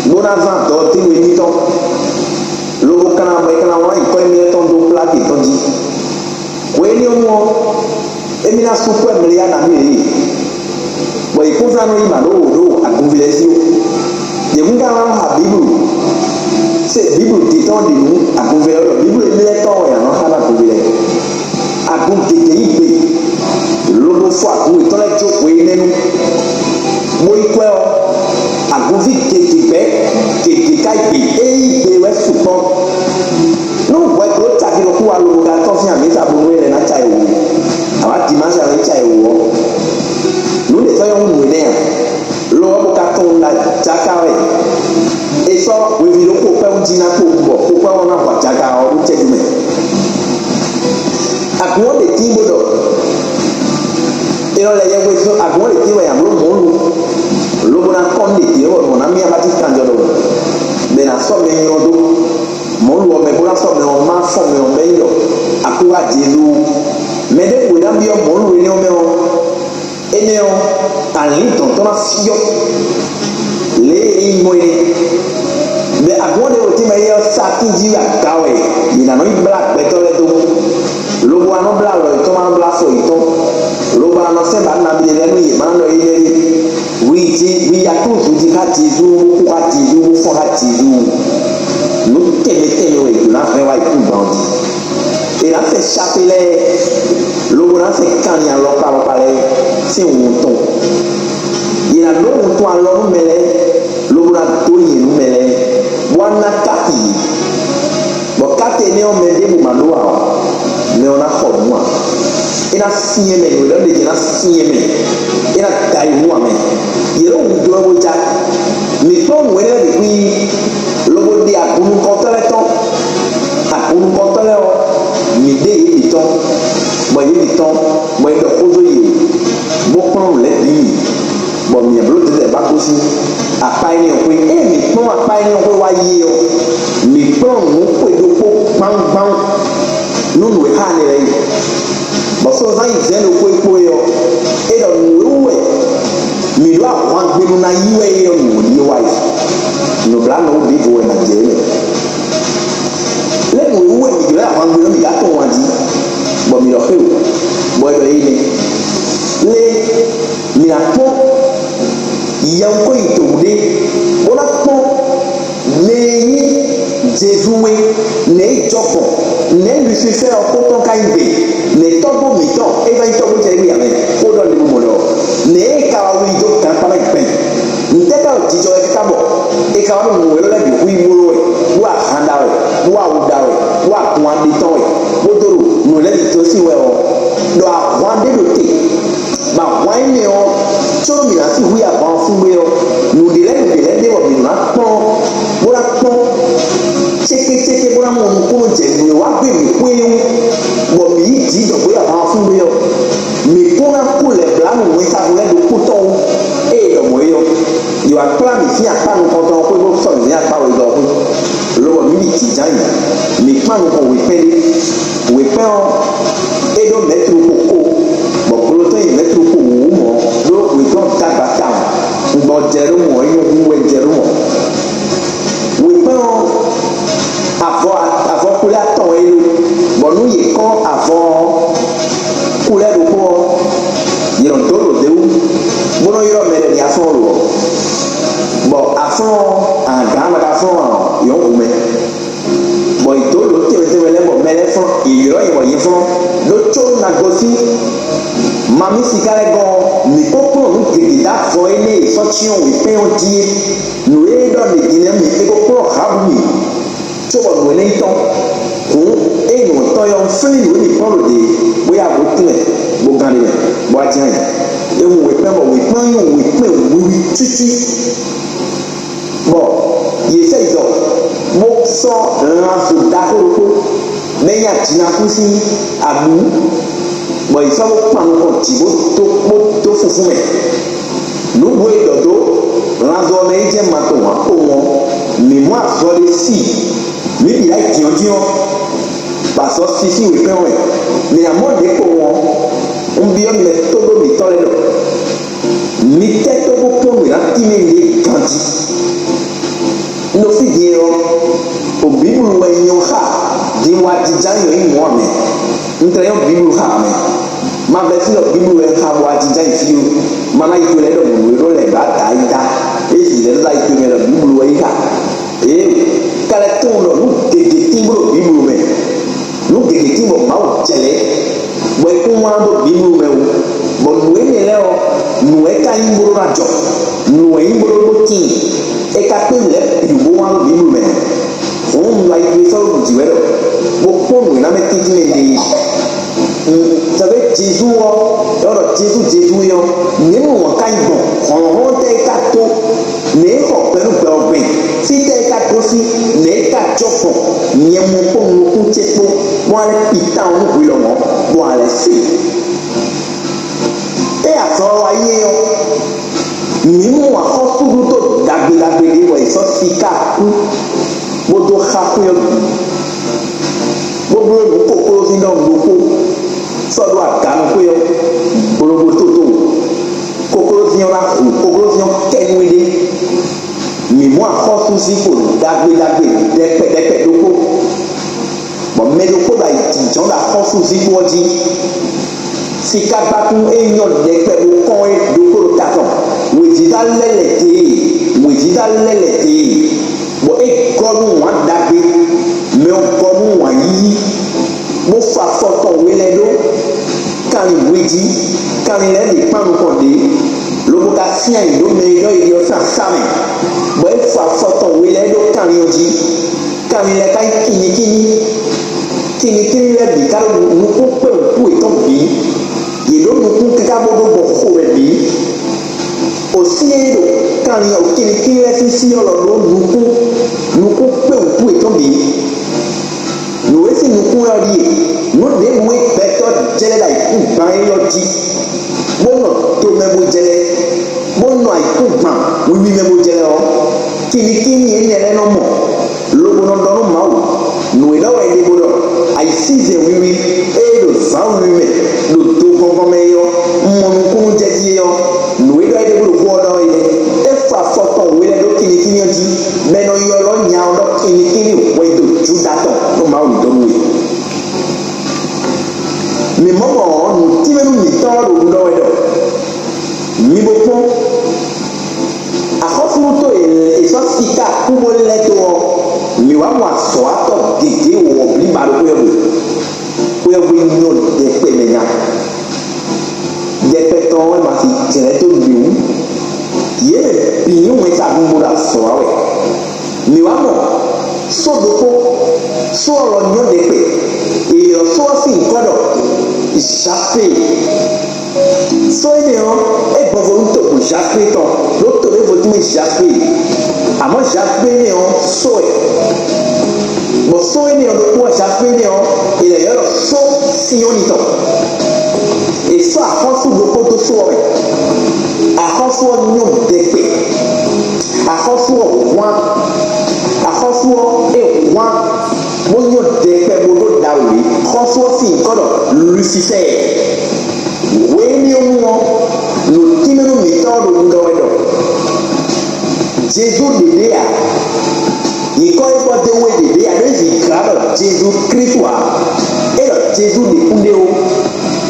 bó ná zán dɔ̌tínú émítɔn, lobo kanna bɔ è kanna wlán nyǐkɔ émí lɛ́ɛ tɔn dó pláki yětɔn jí. Hwenyɔ́nu ɔ́, émí ná sú kwɛ́ mlɛ́yá ná mì lě, bɔ yě kún zán nú yi mǎ ɖó wǒ ɖo agunví lɛ́ɛ sí ó. Yě kún ka wlán xa Bíblu, se Bíblu dǐtɔ́ ɖi nǔ agunví lɛ́ɛ ɖɔ Bíblu émí lɛ́ɛ tɔn wɛ yě nɔ xa ná agunví lɛ́ɛ. Agun gěgé yí gbe, lobo fɔ agun yětɔn lɛ́ɛ jó hwe énɛ́ nu, bó yi kwɛ́ ɔ́, agunví gěgé gbɛ́, gěgé ka yí gbe, é yí gbe wɛ sukpɔ́. Nú hwɛgbló caki ɖokpó wa lobo ka tɔ́n sín amǐsa bónú é lɛ́ ná ca yi wǔ, awǎ dimási alo é ca yi wǔ ɔ́, nǔ ɖě sɔ́ nyɔ́ hú nǔ énɛ́ ǎ. Lo ɔ́, bó ka tunwun ɖɔ jaka wɛ è sɔ́ hweví ɖó xokpɛ́wú jí ná kpowun bɔ xokpɛ́wú ɔ́ ná hwa jaka ɔ́ ɖó cɛ́jú mɛ. Agun ɔ́ ɖe tín bó ɖɔ è nɔ lɛ yɛhwesin agun ɔ́ ɖe tín wɛ nyabló mɔ̌lu, lobo ná kɔn nú ɖě bɔ nǔ ɔ́ ná myá bá cí kanjɔ ɖɔhun, bɔ è nǎ sɔ́ mɛ nylɔ́ dó mɔ̌lu ɔ́ mɛ bó ná sɔ́ mɛ ɔ́ má fɔ́n mɛ ɔ́ mɛ yi ɖɔ akúwá Jezu. Mɛ ɖěbǔ e ná byɔ́ mɔ̌lu énɛ́ ɔ́ mɛ ɔ́, énɛ́ ɔ́, alǐn dɔ̌n tɔn ná fyɔ́ lě e é nyí gbɔn é. Bɔ agun ɔ́ ɖě wǒtín mɛ é ɔ́, satín jí aga wɛ yě ná nɔ yi blá gbɛtɔ́ lɛ́ɛ dó, lobo wá nɔ blá alɔ yětɔn, ma nɔ blá afɔ yětɔn, lobo wá nɔ sɛ́n ba nabí lɛ́ɛ nú yě ma nɔ yi lɛ́ɛ yi. Hwi jí hwi ya kúzu jí xá Jezu, kú xá Jezu, fɔ́n xá Jezu. Nǔ tɛnmɛ tɛnmɛ wɛ yě ɖó ná hɛn wá yi kú gbɔn jí. Yě ná sɛ sape lɛ́ɛ, lobo ná sɛ kanlin alɔkpa alɔkpa lɛ́ɛ sín wuntun. Yě ná ɖó wuntun alɔ nú mɛ lɛ́ɛ, lobo ná dó nyɛ nú mɛ lɛ́ɛ, bó wá ná káti yě. Bɔ káti énɛ́ ɔ́, mɛ ɖěbǔ ma ɖó ǎ ɔ́, mɛ ɔ́ ná xɔ nǔ ǎ. É ná syɛ́n mɛ, nǔ e ɖɔ ɖe jí ná syɛ́n mɛ, é ná da yi nú ǎ mɛ. Yě ɖo wǔjɔ wɛ bó ja. Mǐ kplɔ́n nǔ énɛ́ lɛ́ɛ bǐ xwí, lobo ɖe agun nukɔntɔ́ lɛ́ɛ tɔn. Agun nukɔntɔ́ lɛ́ɛ ɔ́, mǐ ɖe yě bǐ tɔn, bɔ yě bǐ tɔn, bɔ è ɖɔ xó dó yě, bó kplɔ́n nǔ lɛ́ɛ bǐ yi, bɔ mǐ bló dɛ̌dɛ̌ ba gosín akpá énɛ́ ɔ́ xwé. Ée mǐ kplɔ́n akpá énɛ́ ɔ́ xwé wá yi é ɔ́, mǐ kplɔ́n nǔ xwe ɖokpó gbáwúgbáwú nú nǔ e xa nɛ́ lɛ́ɛ yi. Bɔ sɔ́zán yi zɛ̌n ɖokpó e kpó é ɔ́, é ɖɔ nǔ e wú wɛ mǐ ɖó ahwan gbe nú ná yí wɛ é ɔ́, nǔ ɖíe wá yi. Nǔbláwǔ ɖěvo wɛ nǎ jɛ é mɛ. Lé nǔ e wú wɛ mǐ ɖó ahwan gbe nú mǐ ka tɔn wá jí, bɔ mǐ ɖɔ xé o, bɔ é ɖɔ énɛ́. Lé mǐ ná kpɔ́n yɛwunko yi dǒwú ɖé, bó ná kpɔ́n mɛ e nyí Jezu wé, nɛ̌ é jɔ gbɔn, nɛ̌ Lucisɛ́ɛ ɔ́ xó tɔn ka nyí gbe, nɛ̌ tɔ́gbó mǐtɔn é ka nyí tɔ́gbó Jɛ́remíya mɛ, xó ɖɔ ɖěbǔ mɔ ɖɔ nɛ̌ é ka wá wlí dó gankpá mɛ gbɛn. Ntɛ́ ka ɖo jijɔ wɛ káká bɔ è ka wá ɖo nǔ élɔ́ lɛ́ɛ bǐ hu yi bló wɛ, bó ahan ɖa wɛ, bó awu ɖa wɛ, bó agun aɖe tɔn wɛ, bó dó ɖo nǔ lɛ́ɛ bǐ dó sí wɛ ɔ́, ɖɔ ahwan ɖé ɖo te, bɔ ahwan énɛ́ ɔ́, có mǐ ná sixú yi ahwan ɔ́ fún gbé ɔ́, nǔɖé lɛ́ɛ nǔɖé lɛ́ɛ ɖe bɔ mǐ ná kplɔ́n, bó ná kpɔ́n cékécéké bó ná mɔ nukúnnú jɛ nǔ e wá gbé mǐ xwé é wú, bɔ mǐ yi jǐ dɔ̌gbé ahwan ɔ́ fún gbé ɔ́, mǐ kún ná kú lɛ̌ blá nǔ wɛnsagun lɛ́ɛ ɖokpó tɔn wú. Ée ɖɔ mɔ̌ é ɔ́, yě wá kplá mǐ sín akpá nukɔntɔn ɔ́ xwé bó sɔ́ mǐ sín akpá wegɔ́ ɔ́ xwé, lobɔ mǐ bǐ jínjɔ́n ayǐ. Mǐ kpan nukɔn wěkpɛ́n ɖé. Wěkpɛ́n ɔ́, é ɖó mɛ̌tru ko ko, bɔ glo tɔn nyí mɛ̌tru ko wǒ mɔ̌, ɖó wě tɔn dó agba tawun. Un gbɔ jɛ ɖó mɔ̌, é nyɔ́ hú wɛ jɛ ɖó mɔ̌. Wěkpɛ́n ɔ́, avɔ avɔ xwlé atɔn wɛ é ɖó, bɔ nú yě kɔ́n avɔ ɔ́, xwlé ɖokpó ɔ́, yě nɔ dó ɖo ɖě wú, bó nɔ́ ylɔ́ mɛ ɖě ɖi aflɔ́n lo ɔ́. Bɔ aflɔ́n ɔ́, agǎn ma ka flɔ́n ǎ ɔ́, yě nɔ́ hu mɛ. Bɔ yě dó lǒ tɛnmɛ tɛnmɛ lɛ́ɛ, bɔ mɛ lɛ́ɛ flɔ́n, yě ylɔ́ yě bɔ yě flɔ́n, ɖó có ná gosín mamí siká lɛ́ɛ gɔ́n ɔ́, mǐ ko kplɔ́n nǔ gěgé dó avɔ énɛ́ e è sɔ́ cyɔ́n wěkpɛ́n ɔ́ jí é. Nǔ e ɖɔ mǐ din lɛ́ɛ mǐ é ko kplɔ́n Rahabu mì, cóbɔ nǔ énɛ́ nyí tɔn. Hǔn, ényí nǔ tɔn ɔ́, un flín nǔ e mǐ kplɔ́n ɖo ɖě, bó yá bó tínmɛ, bó gán ɖe mɛ, bó wá jínjɔ́n ayǐ. É hun wěkpɛ́n bɔ wěkpɛ́n nyí wěkpɛ́n wiwi cící. Bɔ yě sɛ yi dɔ, bó sɔ́ lanzo ɖaxó ɖokpó, mɛ e nyi ajinakú sín abú, bɔ yě sɔ́ bó kpan nukɔn jǐ bó dó bó dó fúfú mɛ. Nǔgbó e ɖɔ dó lanzo ɔ́ mɛ yi jɛ ma tɔn hǎn kpowun ɔ́, mǐ mɔ azɔ ɖé sí, mǐ bǐ ná yi dyɔ́ndyɔ́n, bɔ azɔ sí sín wěkpɛ́n wɛ. Mǐ ná mɔ ɖě kpowun ɔ́, un byɔ́ mi lɛ́ tó ɖó mǐtɔn lɛ́ɛ ɖɔ mi tɛ́ tó bó kpɔ́n nǔ e ná tínmɛ mi ɖe ganjí. Un ɖo fí din ɔ́, o Bíblu wɛ nyɔ́ xá din wá jínjɔ́n ayǐ nyɔ̌ nyí mɔ̌ ǎ mɛ. Un tlɛ nyɔ́ Bíblu xá ǎ mɛ. Ma bɛ́ fí ɖɔ Bíblu wɛ un xa bɔ wá jínjɔ́n ayǐ fí ó. Ma ná yi to lɛ́ɛ ɖɔ nǔ e ɖó lɛ̌ ɖó adǎ yi dá. É yi lɛ́ ɖó yi to mɛ ɖɔ Bíblu wɛ yi xá. Ee, ka lɛ́ tunwun ɖɔ nǔ gěgé tín bó ɖo Bíblu mɛ. Nǔ gěgé tín bɔ Mawu jɛ lɛ́, bɔ é kún wlán dó Bíblu mɛ wú, bɔ nǔ énɛ́ lɛ́ɛ ɔ́, nǔ wɛ é ka nyí bó ɖó ná jɔ, nǔ wɛ nyí bó ɖó ɖó tíin, é ka kpé nǔ lɛ́ɛ bǐ bó wlán dó Bíblu mɛ. Hǔn un ɖo ayi towe sɔ́ ɖo nǔ jí wɛ ɖɔ, bó kpɔ́n nǔ e ná mɛ tɛ́ntin mɛ ɖe. Tɔgbe Jezu ɔ́, é wá ɖɔ Jezu Jezu é ɔ́, nɛ̌ nú wǎn ka nyí gbɔn? Hlɔ̌nhlɔ́n tɛ́ é ka tó? Nɛ̌ é xɔ gbɛ nú gbɛ ɔ́ gbɛn? Fítɛ́ é ka gosín? Nɛ̌ é ka jɔ gbɔn? Nyɛ mɔ kpó nukún ce kpó, bó wá lɛ́ kpi tawun nú hwi lɔmɔ̌, bó wá lɛ́ se. Ée azɔn ɔ́ wá yi é ɔ́, mǐ mɔ axɔ́súɖuto ɖagbe ɖagbe ɖé bɔ è sɔ́ siká kú, bó dó xá xwé ɔ́ bǐ, bó bló nǔ koklóvín ɖɔhun ɖokpó sɔ́ ɖó aganu xwé ɔ́ gblogbo tótó. Koklóvín ɔ́ ná hu koklóvín ɔ́ kɛ́nwé ɖé. Mǐ mɔ axɔ́súzinkpo ɖagbe ɖagbe ɖɛkpɛ ɖɛkpɛ ɖokpó, bɔ mɛ ɖokpó ɖo ayǐjínjɔ́n ɖo axɔ́súzinkpo ɔ́ jí. Sikágbákún e nyɔ́ ɖɛkpɛ bó kɔn é ɖokpó ɖo ta tɔn. Wěziza lɛ́ lɛ̌ dě e, wěziza lɛ́ lɛ̌ dě e, bɔ é gɔ́ nú wǎn ɖagbe, mɛ ɔ́ gɔ́ nú wǎn yíyí, bó fa Kanlin lɛ́ɛ ɖe kpán nukɔn ɖě, lobo ka syɛ́n ayǐ ɖó mɛ e ɖɔ è ɖe ɔ́ sín asá mɛ, bɔ é fɔ afɔ tɔn we lɛ́ɛ ɖó kanlin ɔ́ jí. Kanlin lɛ́ɛ ka nyí kinnikínní. Kinnikínní lɛ́ɛ bǐ ka ɖo nukún kpé wǔtu yětɔn bǐ; yě ɖó nukún káká bó ɖó gbɔn xomɛ bǐ. Osí e ɖo kanlin ɔ́ kinnikínní lɛ́ɛ sín sí ɔ́ lɔ ɖó nukún, nukún kpé wǔtu yětɔn bǐ. Nǔ e sín nukún wɛ ɔ́ ɖíe: nǔ ɖěbǔ e gbɛtɔ́ jlɛ́ ɖo ayǐkúngban élɔ́ jí, bó nɔ do mɛ bó jlɛ́, bó nɔ ayǐkúngban wiwi mɛ bó jlɛ́ ɔ́, kinnikínní énɛ́ lɛ́ɛ nɔ mɔ, lobo nɔ ɖɔ nú Mawu. Nǔ e ɖɔ wɛ è ɖe bó ɖɔ: ayǐsízɛ́n wiwi e ɖo zǎn wiwi mɛ ɖo do gɔngɔn mɛ é ɔ́, un mɔ nukúnnú jɛ jí é ɔ́, nǔ e ɖɔ é ɖe bó ɖo xó ɔ́ ɖɔ é nɛ́: é fɔ afɔ tɔn we lɛ́ɛ ɖó kinnikínní ɔ́ jí, bɔ è nɔ ylɔ́ nya ɔ́ ɖɔ kinnikínní hwɛndo Juda tɔn nú Mawu ní dó nú we. Mǐ mɔ mɔ ɔ́, nǔ tínmɛ nú mǐtɔn ɔ́ ɖo ɖiɖɔ wɛ ɖɔ: mi bo kpɔ́n, axɔ́súɖuto e è sɔ́ siká kú bó lɛ́ dó ɔ́, mǐ wá mɔ azɔ̌watɔ́ gěgé wɔ̌blíba ɖo xwé ɔ́ gbe. Xwé ɔ́ gbe nyɔ́ ɖɛkpɛ mɛ nya. Ɖɛkpɛ tɔn ɔ́ wɛ ma si jlɛ̌ dó mǐ wú. Yě mɛ bǐ nyí wɛnsagun bó ɖo azɔ̌ wa wɛ. Mǐ wá mɔ só ɖokpó; só ɔ́ lɔ nyɔ́ ɖɛkpɛ. È ylɔ́ só ɔ́ sín nyǐkɔ ɖɔ Zafée. Só énɛ́ ɔ́, é gbɔn vo nú togun Zafée tɔn, ɖó to ɖěvo tɔn nyí Zafée. Amɔ̌ Zafée énɛ́ ɔ́, só wɛ, bɔ só énɛ́ ɔ́ ɖokpó ɔ́, Zafée énɛ́ ɔ́, è lɛ̌ ylɔ́ ɖɔ só Sinyɔ́ni tɔn. È sɔ́ axɔ́sú ɖokpó dó só ɔ́ mɛ. Axɔ́sú ɔ́ nyɔ́ ɖɛkpɛ. Axɔ́sú ɔ́ hwán. Axɔ́sú ɔ́, é hwán, bó nyɔ́ ɖɛkpɛ bó ɖó ɖawě. Xɔ́sú ɔ́ sín nyǐkɔ ɖɔ Lusifɛ́ɛ. Hwenyɛ́nú ɔ́, nǔ tínmɛ nú mǐtɔn ɔ́ ɖo ɖiɖɔ wɛ ɖɔ: Jezu ɖě ɖe ǎ; nyǐkɔ e kpɔ́ dó we ɖě ɖe ǎ, ɖó è zǐ glǎ ɖɔ Jezu Klísu ǎ. É ɖɔ Jezu ɖě kún ɖé ó;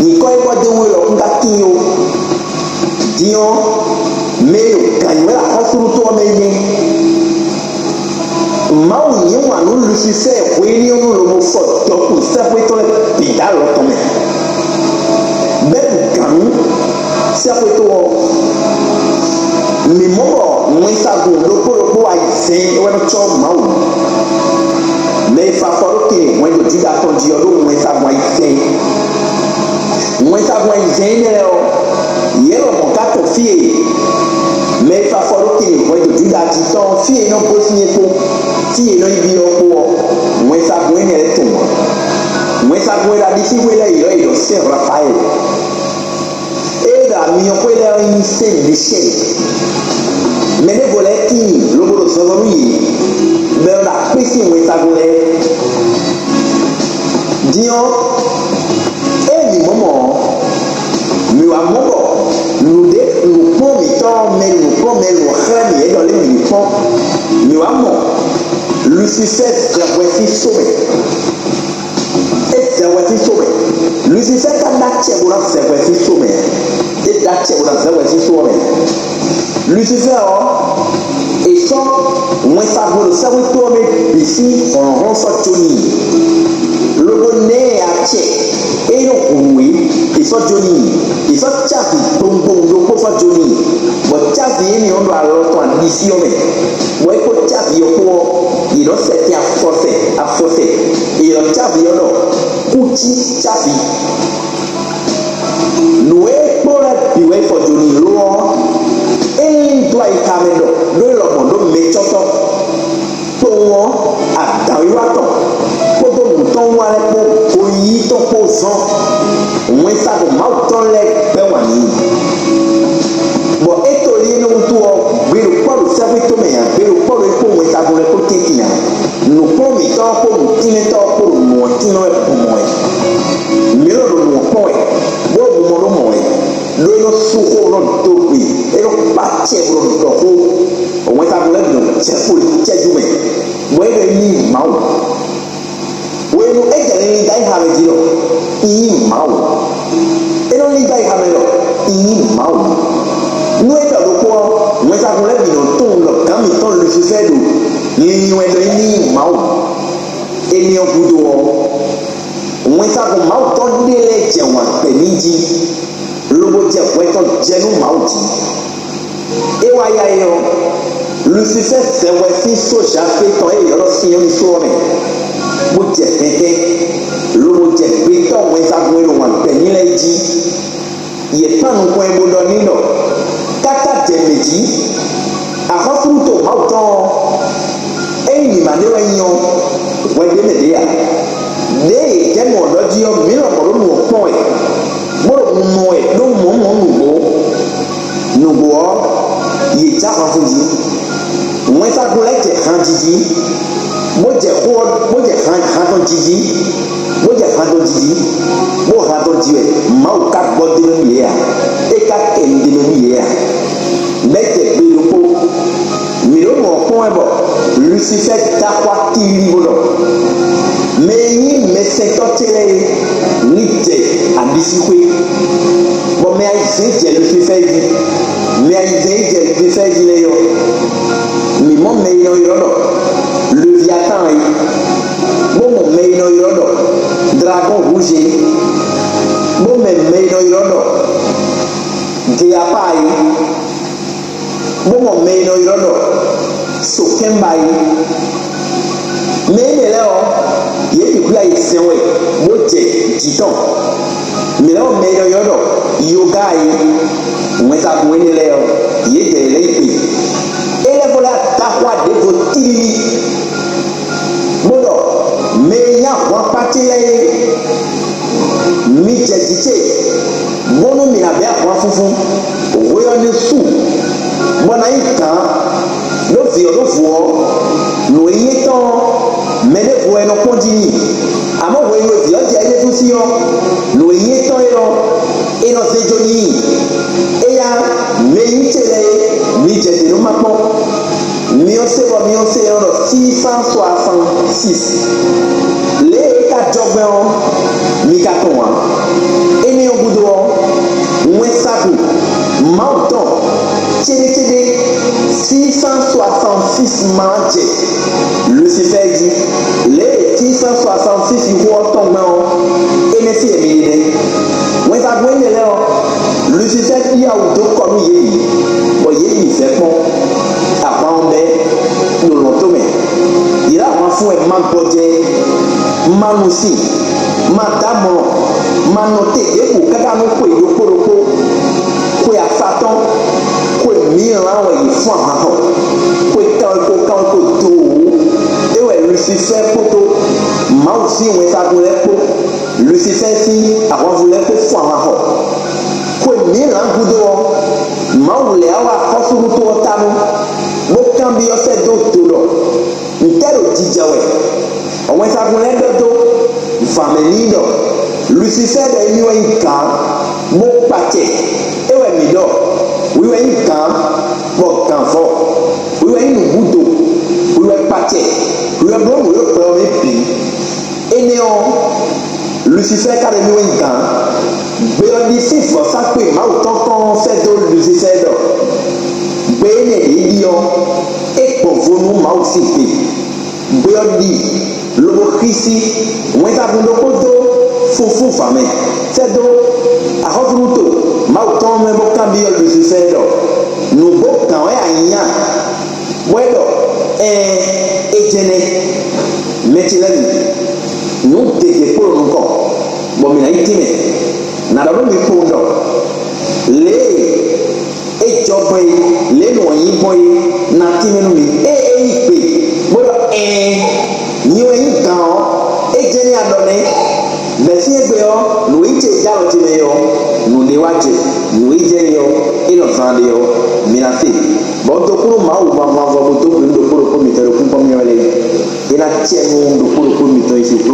nyǐkɔ e kpɔ́ dó we lɔ kún ka tíin ó. Din ɔ́, mɛ e ɖo gǎn nyi wɛ ɖo axɔ́súɖuto ɔ́ mɛ é nɛ́. Mawu yí wǎn nú Lusifɛ́ɛ hwenyɛ́nú lobo fɔ dɔkun sɛ́xwé tɔn lɛ́ɛ bǐ dó alɔ tɔn mɛ, bɔ é ɖu gǎn nú sɛ́xwétɔ́ ɔ́. Mǐ mɔ bɔ wɛnsagun ɖokpó ɖokpó ayizɛ́n é wɛ nɔ cɔ́ Mawu. Mɛ e fa afɔ ɖó kinlin hwɛndo Juda tɔn jí ɔ́ ɖó wɛnsagun ayizɛ́n. Wɛnsagun ayizɛ́n énɛ́ lɛ́ɛ ɔ́, yě lɔmɔ̌ ka tɔn fí e mɛ e fa afɔ ɖó kinlin hwɛndo Juda jí tɔn fí e nɔ gosín é kpó, fí e nɔ yi byɔ́ kpó ɔ́, wɛnsagun énɛ́ lɛ́ɛ tunwun ǎ. Wɛnsagun e ɖo aɖisíxwé lɛ́ɛ ylɔ́ yě ɖɔ Sɛ́n Hlafayɛ́li. Ée ɖo amyɔxwé lɛ́ɛ ɔ́ nyí Sɛ́n Micɛ́li. Mɛ ɖěvo lɛ́ɛ tíin lobo ɖo zɔzɔ nú yě, bɔ è nɔ ɖo akpé sín wɛnsagun lɛ́ɛ. Din ɔ́, ée mǐ mɔ mɔ̌ ɔ́, mǐ wá mɔ bɔ nǔɖé nǔkplɔ́n mǐtɔn ɔ́ mɛ nǔkplɔ́n mɛ nǔ xlɛ́ mǐ é ɖɔ lé mǐ ní kpɔ́n. Mǐ wá mɔ Lusifɛ́ɛ zɛ hwɛ sín só mɛ. É zɛ hwɛ sín só mɛ. Lusifɛ́ɛ ka ɖó acɛ bó ná zɛ hwɛ sín só mɛ. É ɖó acɛ bó ná zɛ hwɛ sín só ɔ́ mɛ. Lusifɛ́ɛ ɔ́, è sɔ́ wɛnsagun e ɖo sɛ́xwétɔ́ ɔ́ mɛ bǐ sín hlɔ̌nhlɔ́n sɔ́ jó n'i. Lobo ná ɛ acɛ e nɔ hu nǔ é, è sɔ́ jó n'i. È sɔ́ cávi gbowungbowu ɖokpó sɔ́ jó n'i, bɔ cávi énɛ́ ɔ́ ɖo alɔ tɔn aɖisí ɔ́ mɛ, bɔ é kpó cávi ɔ́ kpó ɔ́, yě nɔ sɛ tɛn afɔsɛ afɔsɛ. È ylɔ́ cávi ɔ́ ɖɔ kúcí cávi. Nǔ e kplɔ́n lɛ́ɛ bǐ wɛ è fɔ jó n'i lo ɔ́, é lín dó ayixa mɛ ɖɔ ɖó é lɔmɔ̌ ɖó mɛcɔ́tɔ́, kpowun ɔ́, adǎnwiwa tɔn kpódó nǔtɔ́nwunwa lɛ́ɛ kpó goyíyí tɔn kpó zɔ́n. Wɛnsagun Mawu tɔn lɛ́ɛ gbɛ́ wǎn n'i. Bɔ é to lí énɛ́ wútu ɔ́, gbe ɖokpó ɖo sɛ́xwé tɔn mɛ ǎ, gbe ɖokpó ɖo é kpó wɛnsagun lɛ́ɛ kpó tɛ́ntin ǎ. Nǔkplɔ́n mǐtɔn ɔ́ kpó nǔtínmɛtɔ́ ɔ́ kpó ɖo nǔ ɔ́ tínmɛ wɛ bɔ mɔ̌ wɛ. Mǐ ɖo ɖo nǔ ɔ́ kpɔ́n wɛ, bó ɖo mɔ ɖó mɔ̌ wɛ, ɖó é nɔ sú xó, nɔ dó gbe, é nɔ kpa acɛ bó nɔ ɖɔ xó. Wɛnsagun lɛ́ɛ bǐ nɔ jɛ kpo cɛ́jú mɛ, bɔ é nɔ nyí Mawu. Hwenu e é jɛ linlin dó ayixa mɛ jí ɖɔ: "Un nyí Mawu." É nɔ lín dó ayixa mɛ ɖɔ: "Un nyí Mawu." Nú é ɖɔ ɖokpó ɔ́, wɛnsagun lɛ́ɛ bǐ nɔ tunwun ɖɔ gǎn mǐtɔn Lusifɛ́ɛ ɖo linlin wɛ ɖɔ é ní nyí Mawu. Énɛ́ ɔ́ gúdo ɔ́, wɛnsagun Mawu tɔn ɖé lɛ́ɛ jɛ wǎn gbɛ n'i jí, lobo jɛ jɛ nú Mawu jí. É wá yá é ɔ́, Lusifɛ́ɛ zɛ hwɛ sín sózǎ fé tɔn e è ylɔ́ ɖɔ Sinyɔ́ɔ ní só ɔ́ mɛ, bó jɛ hɛnkɛ́n, lobo jɛ gbetɔ́ wɛnsagun e ɖo wǎn gbɛ́ n'i lɛ́ɛ jí. Yě kpan nukɔn ɛ bó ɖɔ n'i ɖɔ: Káká jɛ mǐ jí, axɔ́súɖuto Mawu tɔn ɔ́, ényí mǐ ma ɖe wɛ nyí ɔ́, hwɛ ɖ'é mɛ ɖě ǎ. Đěe yě jɛ nǔ ɔ́ ɖɔ jí ɔ́, mǐ lɔmɔ̌ ɖo nǔ ɔ́ kpɔ́n wɛ, bó ɖo mumɔ wɛ ɖó mɔ̌mɔ̌ nǔgbó. Nǔgbó ɔ́, yě jɛ ahwanvú jí. Wɛnsagun lɛ́ɛ jɛ han jiji, bó jɛ xó ɔ́, bó jɛ han han tɔn jiji, bó jɛ han tɔn jiji, bó han tɔn ji wɛ. Mawu ka gbɔ d'é mɛ nú yě ǎ; é ka kɛ nu d'é mɛ nú yě ǎ. Bɛ́ jɛ gbe ɖokpó. Mǐ ɖo mɔ̌ kpɔ́n wɛ bɔ Lusifɛ́ɛ dó axwá tlílí bó ɖɔ: Mɛ e nyí mɛsɛntɔ́ ce lɛ́ɛ é, ní jɛ aɖisíxwé, bɔ mɛ ayizɛ́n jɛ Lusifɛ́ɛ jí. Mɛ ayizɛ́n e jɛ Lusifɛ́ɛ jí lɛ́ɛ ɔ́, mǐ mɔ mɛ e nɔ ylɔ́ ɖɔ Leviatán é, bó mɔ mɛ e nɔ ylɔ́ ɖɔ Dlagɔ́n Húzhe, bó mɛ mɛ e nɔ ylɔ́ ɖɔ Geyapá é, bó mɔ mɛ e nɔ ylɔ́ ɖɔ Sokɛ́nba é. Mɛ énɛ́ lɛ́ɛ ɔ́, yě bǐ hwlɛ́ ayizɛ́n wɛ, bó jɛ jǐ tɔn. Mǐ lɛ́ mɔ mɛ e nɔ ylɔ́ ɖɔ Yoga é. Wɛnsagun énɛ́ lɛ́ɛ ɔ́, yě jɛ yě lɛ́ yi gbe. É lɛ́ vɔ lɛ́ dó axwá ɖěvo tlílí, bó ɖɔ: Mɛ e nyí ahwankpá ce lɛ́ɛ é, mi jɛ jǐ ce, bónú mi ná bɛ́ ahwan fúnfún. Hwe ɔ́ ní su, bɔ ná nyí gǎn, ɖó vǐ ɔ́ ɖó vo ɔ́, nǔ e nyí étɔn ɔ́, mɛ ɖěvo wɛ nɔ kpɔ́n jí n'i. Amɔ̌ hwenu e vǐ ɔ́ jɛ éɖée fún sí ɔ́, nǔ e nyí étɔn é ɔ́, è nɔ zé jó n'i. Éyá, mɛ e nyí ce lɛ́ɛ é, mi jɛ dě nú má kpɔ́n. Mi ɔ́ se bɔ mi ɔ́ se ɔ́ ɖɔ six cent soixante-six. Lě e é ka jɔ gbɛn ɔ́, mi ka tunwun ǎ. Énɛ́ ɔ́ gúdo ɔ́, wɛnsagun Mawu tɔn céɖécéɖé six cent soixante-six ma jɛ Lusifɛ́ɛ jí. Lě e six cent soixante-six xó ɔ́ tɔn gbɛn ɔ́, énɛ́ sí wɛ mi ɖe nɛ́. Wɛnsagun énɛ́ lɛ́ɛ ɔ́, Lusifɛ́ɛ yí awu dó kɔ nú yě bǐ, bɔ yě bǐ vɛ́ kpɔ́n. Ahwan ɔ́ bɛ́ ɖo lɔ̌n tomɛ. Yě ɖo ahwan fún wɛ ma gbɔjɛ́, ma nu sin, ma dó amlɔ, ma nɔ te ɖěbǔ káká nú xwe ɖokpó ɖokpó. Xwe asa tɔn, xwe mǐlan wɛ yě fún ahwan tɔn. Xwe kanweko kanweko doo, é wɛ Lusifɛ́ɛ kpódó Mawu sín wɛnsagun lɛ́ɛ kpó, Lusifɛ́ɛ sín ahwanvú lɛ́ɛ kpó fún ahwan xɔ. Xwe mǐ lǎn gúdo ɔ́, Mawu lɛ́ wá wá axɔ́súɖuto ɔ́ ta nu, bó kanbyɔ́ sɛ́ dó do ɖɔ: Ntɛ́ ɖo jijɛ wɛ? Wɛnsagun lɛ́ɛ ɖɔ dó vǎ mɛ n'i ɖɔ: Lusifɛ́ɛ ɖɔ émí wɛ nyí gǎn, bó kpa acɛ. É wɛ mǐ ɖɔ: Hwi wɛ nyí gǎn, bɔ gǎn vɔ. Hwi wɛ nyí nǔbúdo, hwi wɛ kpa acɛ, hwi wɛ bló nǔ e ɖo gbɛ ɔ́ mɛ bǐ. Énɛ́ ɔ́, Lusifɛ́ɛ ka ɖɔ émí wɛ nyí gǎn. Gbe ɔ́ ɖi sín vɔ̌sákpe Mawu tɔn tɔn ɔ́ sɛ́ dó Lusifɛ́ɛ ɖɔ: Gbe énɛ́ ɖě ɖi ɔ́, é gbɔn vo nú Mawu sín gbe. Gbe ɔ́ ɖi, lobo xísí, wɛnsagun ɖokpó dó funfún vǎ mɛ, sɛ́ dó axɔ́súɖuto Mawu tɔn ɔ́ mɛ bó kanbyɔ́ Lusifɛ́ɛ ɖɔ: Nǔgbó gǎn wɛ a nyí a? Bɔ é ɖɔ: Ɛɛn, é jɛ́n nɛ́. Mɛ ce lɛ́ɛ mi, nǔ gěgé kpo ɖo nukɔn, bɔ mǐ ná yi tínmɛ. Nǎ ɖɔ nú mi kpowun ɖɔ: Lě e é jɔ gbɔn é, lě e nǔ ɔ́ nyí gbɔn é, ná tínmɛ nú mi. Ée é yí gbe, bó ɖɔ: Ɛɛn, nyi wɛ nyí gǎn ɔ́, é jɛ́n nɛ́ a ɖɔ nɛ́. Bɛ̌ sín égbé ɔ́, nǔ e nyí ce e jɛ alɔ ce mɛ é ɔ́, nǔɖé wá jɛ; nǔ e jɛ é ɔ́, é nɔ zán ɖe ɔ́, mi ná se. Bɔ un dó kú nú Mawu hwanhwanvɔ bó dó gbe nú ɖokpó ɖokpó mitɔn e kún kpɔ́n mì wɛ lɛ́ɛ. É ná cɛ nú ɖokpó ɖokpó mitɔn e sixú